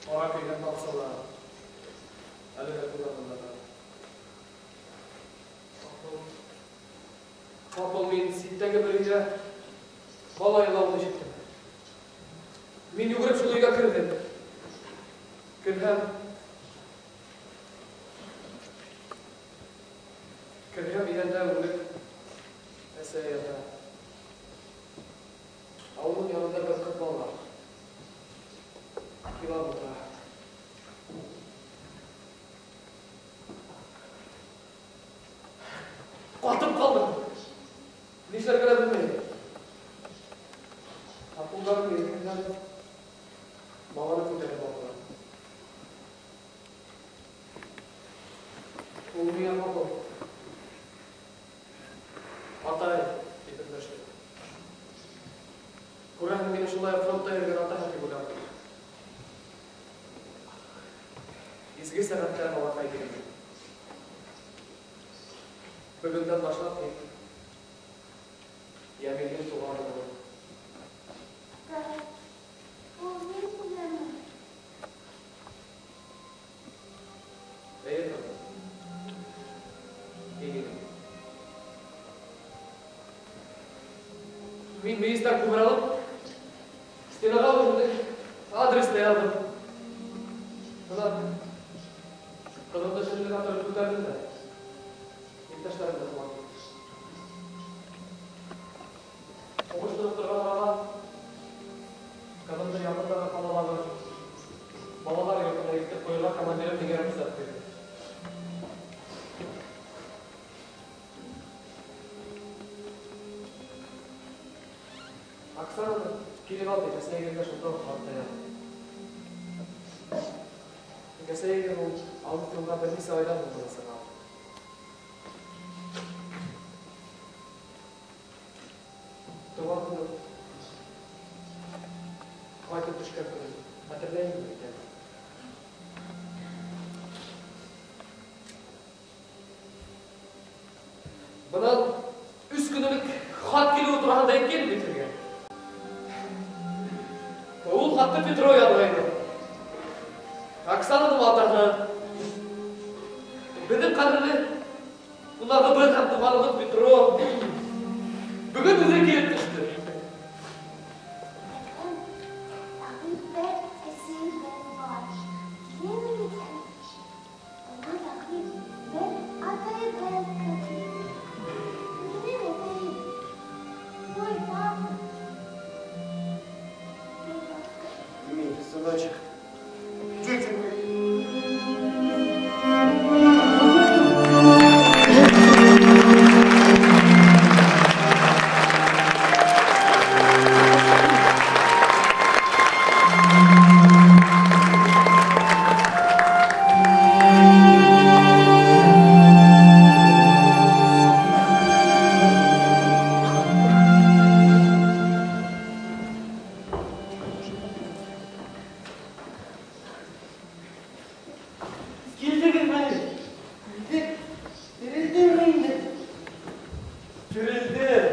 Ҡара көйгән баҡсалар әле лә күҙ алдында тора. Ҡапыл мин ситтәге бер өйҙә бала илауын ишеттем. Мин йүгереп шул өйгә керҙем. Керһәм иҙәндә үлек әсә ята. Ә уның янында бер ҡыҙ бала илап ултыра. Ҡатып ҡалдым. Ни эшләргә лә белмәйем. Ә ҡулдарым иркенләп баланы күтәреп алдылар. Ул миңә ҡапыл: "Атай", тип өндәште. Күрәһең, мине шулай фронтта йөрөгән атаһы тип уйланы. Изге сәғәттә балаҡай тигән. Бөгөндән башлап мин Йәмилдең туғаны булдым. Ул мин үләме? Эйе, ҡыҙым. Һин инең. Мин мейестән күмер алып, стенаға үҙемдең адресты яҙҙым. Бына ҡыҙымды шөрлөгә тороп күтәрҙем дә иптәштәремде ҡыуам киттем. Һуғыш тынып торған арала ҡыҙымды яҡындағы ҡалалағы балалар йортона илтеп ҡуйырға командирым миңә рөхсәт бирҙе. Оксананы килеп ал тип әсәйегеҙгә шунда уҡ хат та яҙҙым. Әсәйегеҙ ул алыҫ юлға бер нисә айҙан һуң ғына сыға алды. Тыуған көнөм ҡайтып төшкән көнөм хәтерләйһеңме икән? Бынан 3 көн элек хат килеүе тураһында әйткәйнем бит һеҙгә. Ул хатты Петро яҙғайны. Оксананың атаһы, беҙҙең ҡәҙерле ҡунағыбыҙ һәм туғаныбыҙ Петро бөгөн үҙе килеп төштө. Тағы бер әсәйебеҙ бар. Килерме микән? Бына тағы бер атайыбыҙ бар. Минең атайым. Мой папа. Дмитрий, сыночек. Дети мои. Килдегеҙме? Килдек. Терелдеңме инде? Терелдем.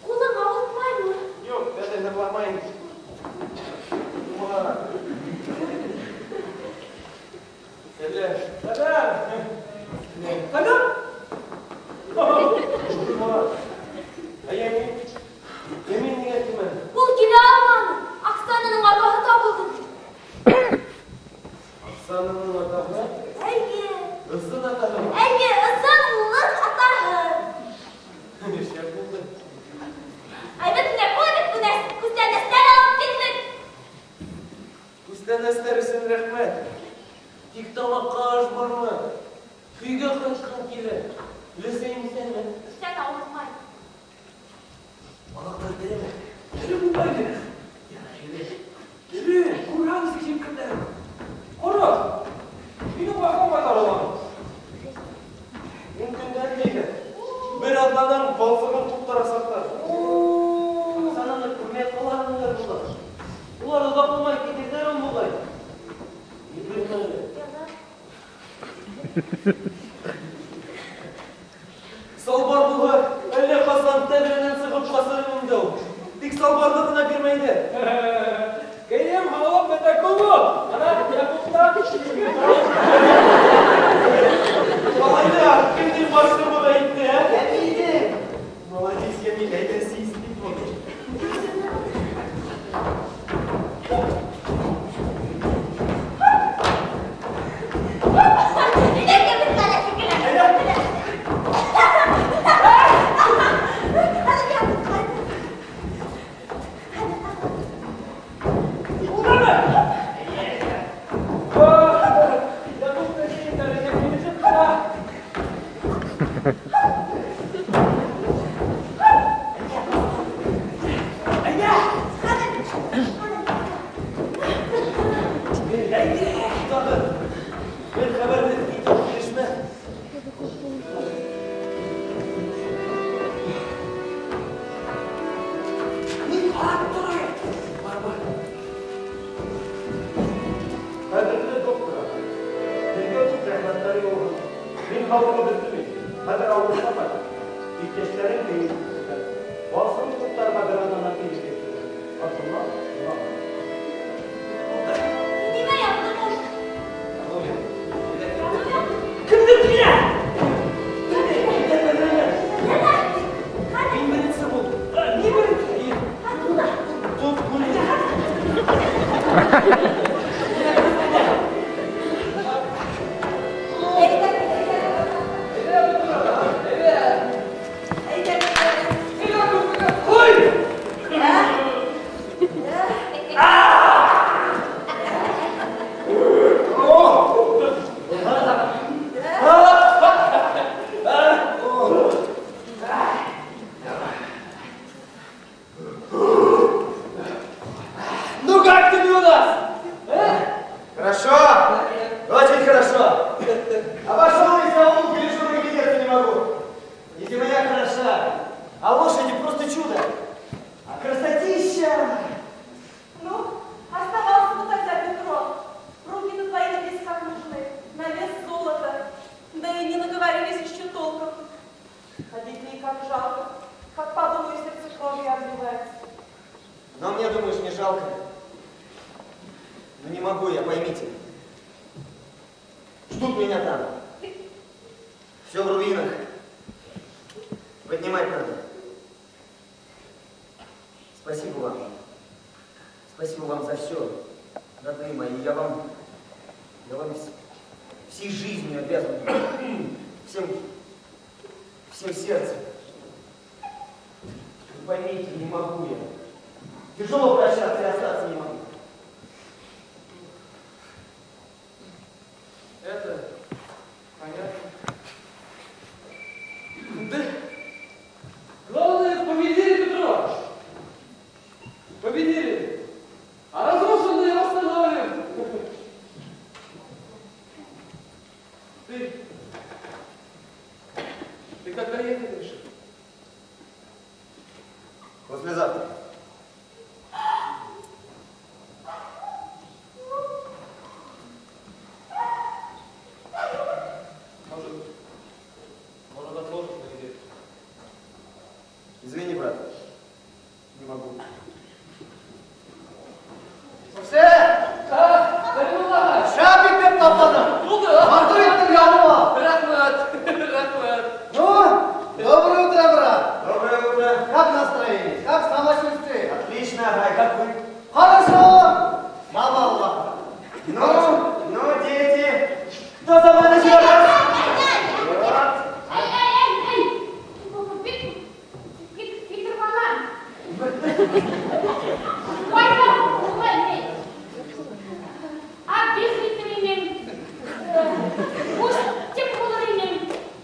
Ҡулың ауыртмаймы? Юҡ, әле ныҡламайым. Сәләм. Сәләм. Сәләм. Ә Йәмил? Йәмил ниңә килмәне? Ул килә алманы. Оксананың атаһы табылды. Оксананың атаһы? Эйе. Ысын атаһымы? Эйе, ысын улың атаһы. Шәп булды. Әйбәт менә күрҙек, күстәнәстәр алып килдек. Күстәнәстәр өсөн рәхмәт. Тик тамаҡҡа аш бармы? Өйгә ҡайтҡым килә. Өләсәйем иҫәнме? Иҫән, ауыртмай. Балыҡтар тереме? Тере булмай. Тере, күрәбеҙ икән. Ҡара, минең ваҡым ҡайтарылған. Ун көндән тейҙе. Бер аҙнанан балсығын ҡуптарасаҡтар. Оксананы күрмәй ҡалғандар булыр. Улар оҙаҡ булмай китерҙәр ул буғай. Ебәрмә әле. Салбар булһа, әллә ҡасан тәҙрәнән сығып ҡасыр инде ул. Тик салбарҙы ғына бирмәйҙәр. Кейем һалып бөтә күп ул. Ана, Яҡупта. Малайҙар, кемдең башы быға итте, ә? Йәмилдең. Молодец, Йәмил, әйҙә сис бит бит.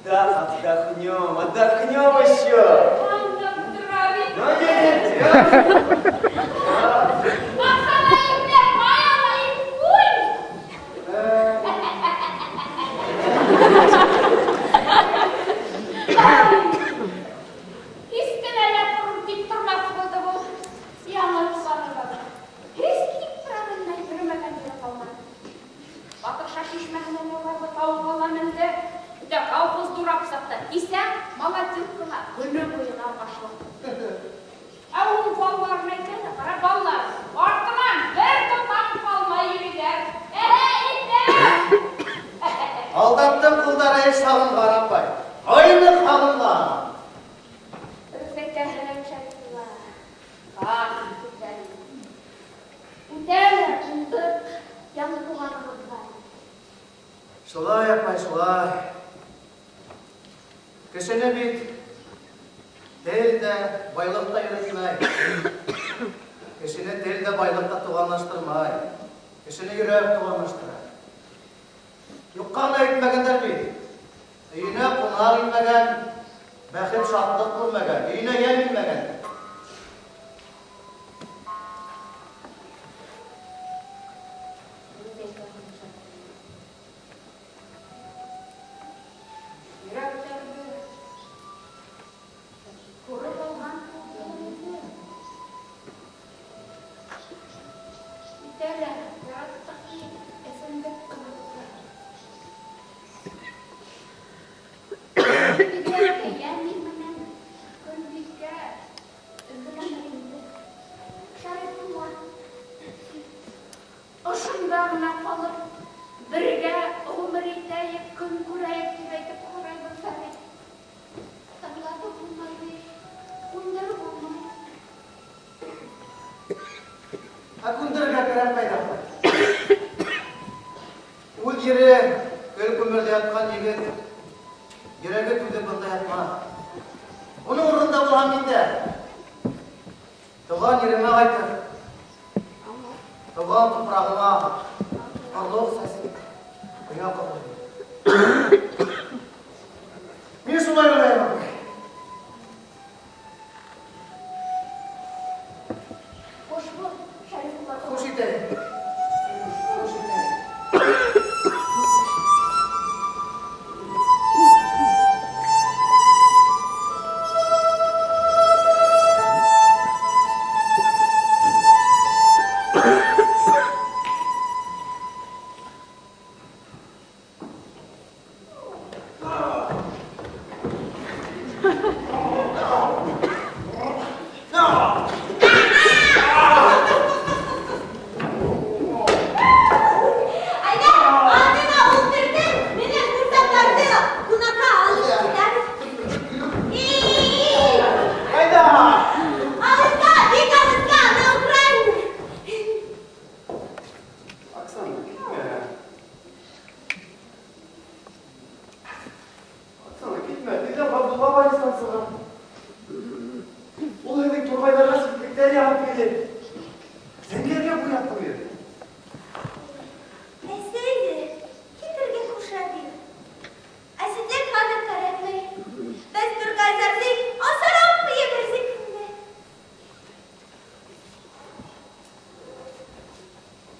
Отдохнем, отдохнем еще. Ну, дети, яңы туғанығыҙға. Шулай, апай, шулай. Кешене бит тел дә, байлыҡ та йөрөтмәй. Кешене тел дә, байлыҡ та туғанлаштырмай. Кешене йөрәк туғанлаштыра. Юҡҡа ғына әйтмәгәндәр бит. Өйөнә ҡунаҡ инмәгән, бәхет шатлыҡ күрмәгән, өйөнә йәм инмәгән. Йөрәктәрҙе күреп алған инде. Итәләр, яраттыҡ бит, эсендек ҡыҙыҡты. Бигерәк тә йәм инмәгән, Көнбикә өҙөләнер инде. Шәрифулла, ошонда ғына ҡалып, бергә ғүмер итәйек, көн күрәйек тип әйтеп ҡарайбыҙ ҙа бит. Тыңлатып булмай бит, күндереп булмай. Ә күндерергә кәрәкмәй ҙә, апай. Үҙ ере көл күмерҙә ятҡан егет, йөрәге түҙеп бында ятмаҫ. Уның урынында булһам мин дә тыуған еремә ҡайтып, тыуған тупрағыма орлоҡ сәсеп, оя ҡорор инем. Мин шулай уйлайым, апай. Хуш бул, Шәрифулла. Хуш итәйек. Хуш итәйек. Әйҙә, атына ултырҙым, минең ҡурсаҡтарҙы ла ҡунаҡҡа алып китәбеҙ. И-и-и! Ҡайҙа? Алыҫҡа, бик алыҫҡа, на Украину. Оксана, китмә. Оксана, китмә. Тиҙҙән Ғабдулла больницанан сыға. Ул һеҙҙең турғайҙарға ситлектәр яһап килде. Зәңгәргә буяп ҡуйыр. Әсәй ҙә китергә ҡуша ти. Ә ситлек хәҙер кәрәкмәй. Беҙ турғайҙарҙы аҫырап ебәрҙек инде.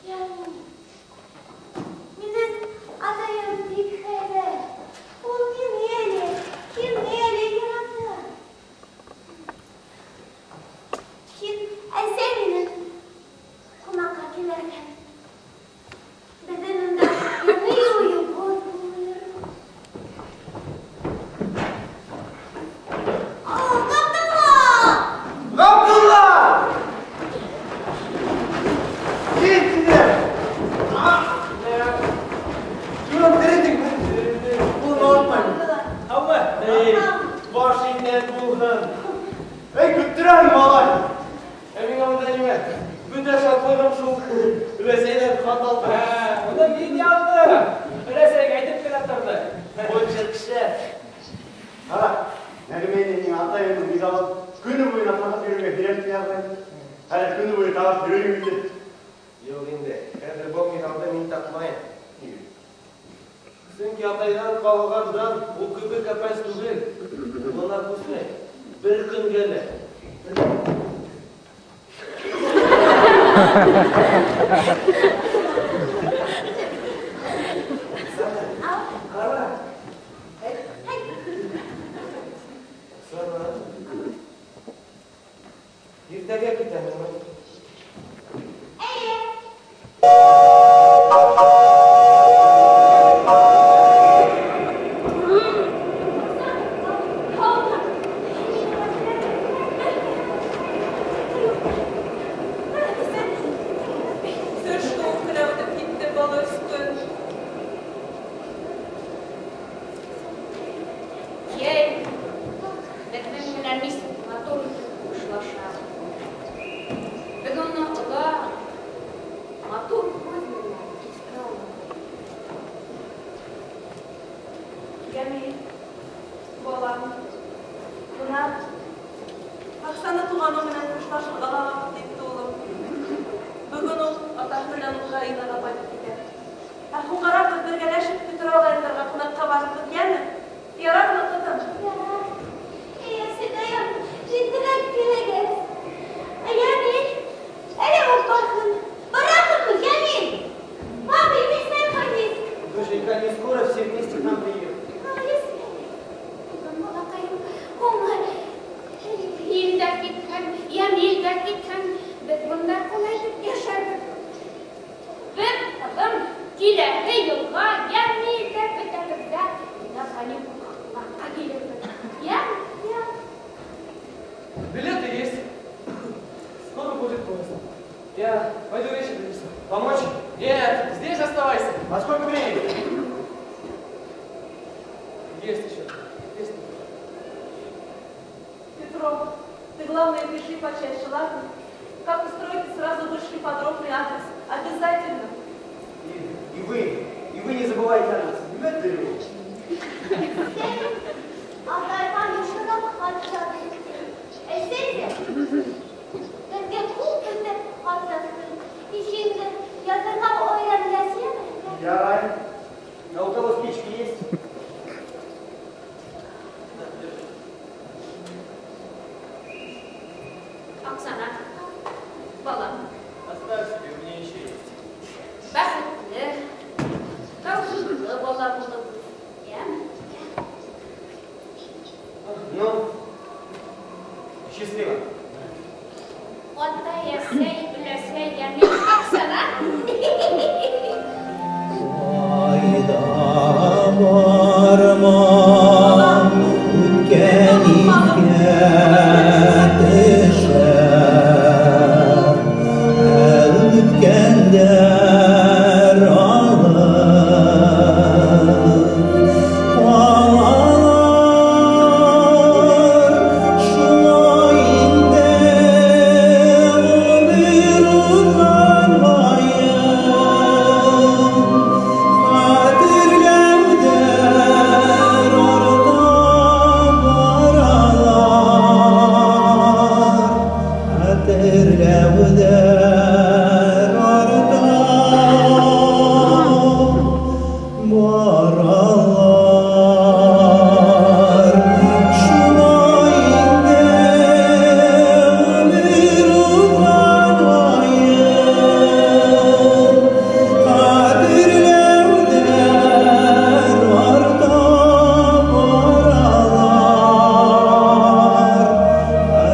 Йәнем, минең атайым бик һәйбәт. Ул мине лә, һине лә ярата. Һин әсәй минең ҡунаҡҡа килергә. Беҙҙең унда яңы уйыбыҙ булыр. О, Ғабдулла! Ғабдулла! Кил тиҙҙән! Юрам, терелдеңме? Ҡулың ауыртмаймы? Һаумы? Эй, баш иңдән булһын. Эй, көттөрәһең, малай. Ә миңә унда нимә? Бөтә шатлығым шул. Өләсәйҙән хат алдым. Уны мин яҙҙым. Өләсәйең әйтеп кенә торҙо. Буйынса кеше. Ҡара, Нәғимә инәйҙең атайымдың миҙалын көнө буйына тағып йөрөргә һөйрәтте яҙғайны. Әле көнө буйы тағып йөрөйөм инде. Юҡ инде, хәҙер был миҙалды мин таҡмайым. Сөнки атайҙан ҡалғандан ул кебек әпәс түгел. Бына күсмәй. Бер көнгә лә. Ҡара. Оксана. Иртәгә китәһеңме? Эйе. Төшкө. Киләһе йылға йәмилдә бөтәбеҙ ҙә на каникулға ҡунаҡҡа килербеҙ. Йәме? Йәме? Билеты есть. Скоро будет поезд. Я пойду вещи принесу. Помочь? Нет, здесь оставайся. А сколько времени? Есть еще. Есть. Петров, ты главное пиши почаще, ладно? Как устроите, сразу вышли подробный адрес. Обязательно. И вы не забывайте о нас. Дмитрий. Ярай. А у кого спички есть? Оксана, балам. Оставь себе, у меня еще есть. Бәхетле, тәүфиҡлы бала булып, йәме? Ну, счастливо. Атай, әсәй, өләсәй, йәме, Оксана. Айда барма, үткән иҫкә төшә, үткәндәр алып ҡалалар, шулай инде ғүмер уҙған һайын хәтерләүҙәр арта баралар, хәтерләүҙәр арта баралар, шулай инде ғүмер уҙған һайын хәтерләүҙәр арта баралар,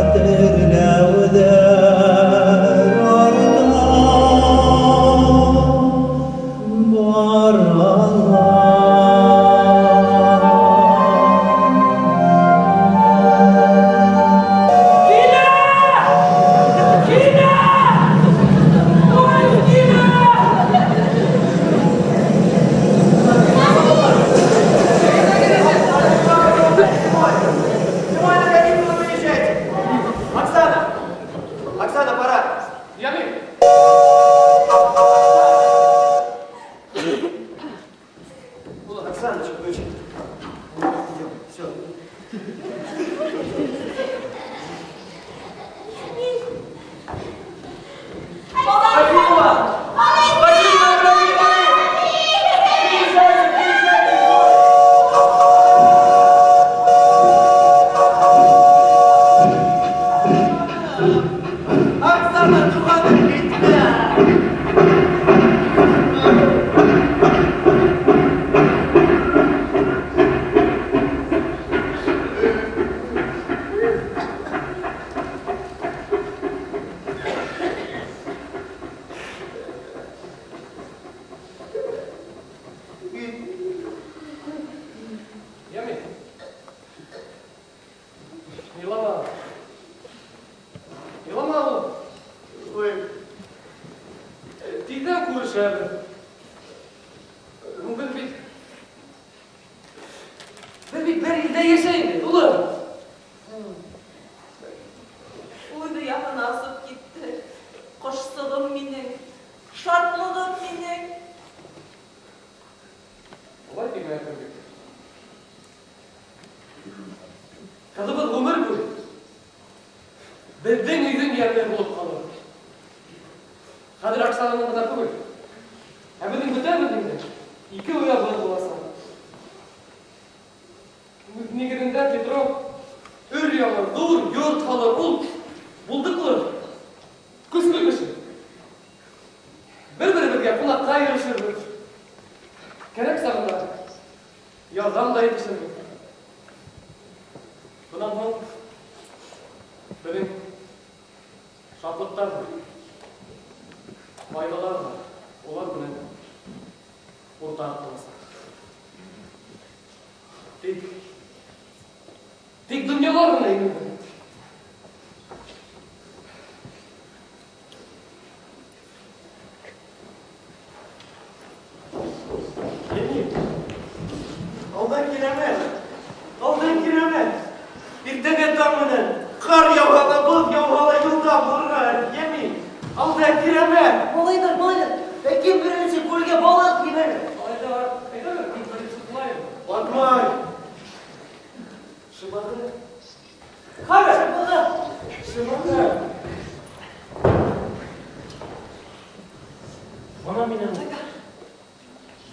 хәтерләүҙәр арта баралар. Килә! Килә! Ой, килә! Зимой на каникулы выезжайте. Оксана! Оксана, пора. Ями! Оксаночка, доча. Идем, все. Спасибо! Спасибо, дорогие мои! Приезжайте, приезжайте! Оксана, туғаным китте! Ями! Илама! Илама улым! Ой, Тиҙҙән күрешәбеҙ. Беҙ бит бер илдә йәшәйбеҙ, улым. Ул инде яҡын асып китте. Ҡошсоғом минең, шатлығым минең. Улай тимә, бит. Ҡыҙыбыҙ ғүмер буйы беҙҙең өйҙөң йәме булып ҡалыр. Хәҙер Оксананың ғына түгел, ә беҙҙең бөтәбеҙҙең дә ике оябыҙ буласаҡ. Үҙ нигеҙендә Петров өр-яңы ҙур йорт һалыр, ул булдыҡлы, көслө кеше. Бер-беребеҙгә ҡунаҡҡа йөрөшөрбөҙ. Кәрәк сағында ярҙам да итешербеҙ. Бынан һуң беҙҙең шатлыҡтар ҙа, ҡайғылар ҙа улар менән уртанып ҡаласаҡ. Тик донъялар ғына еңелмәне. Алдан киләмәҫ, алдан киләмәҫ. Иртәгә таң менән ҡар яуһа ла, боҙ яуһа ла юлда булырға, йәми. Алдан киләмәҫ. Малайҙар, малайҙар, ә кем беренсе күлгә балыҡ ебәрер? Малайҙар, әйҙәгеҙ, мин беренсе булайым. Батмай. Шыбағы. Ҡара! Шыбағы. Шыбағы. Бына минең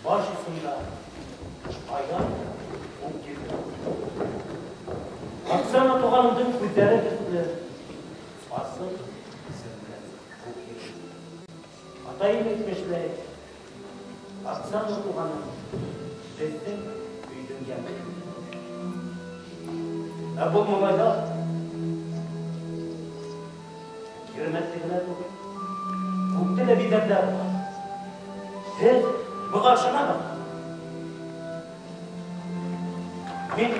баш осонда аян күк йөҙө. Оксана туғанымдың күҙҙәре төҫлө асыҡ зәңгәр күк йөҙө. Атайым әйтмешләй, Оксана туғаным беҙҙең өйҙөң йәме. Ә был малайҙар Кирәмәтте генә түгел, күкте лә биҙәрләр бар. Һеҙ быға ышанағыҙ? Мин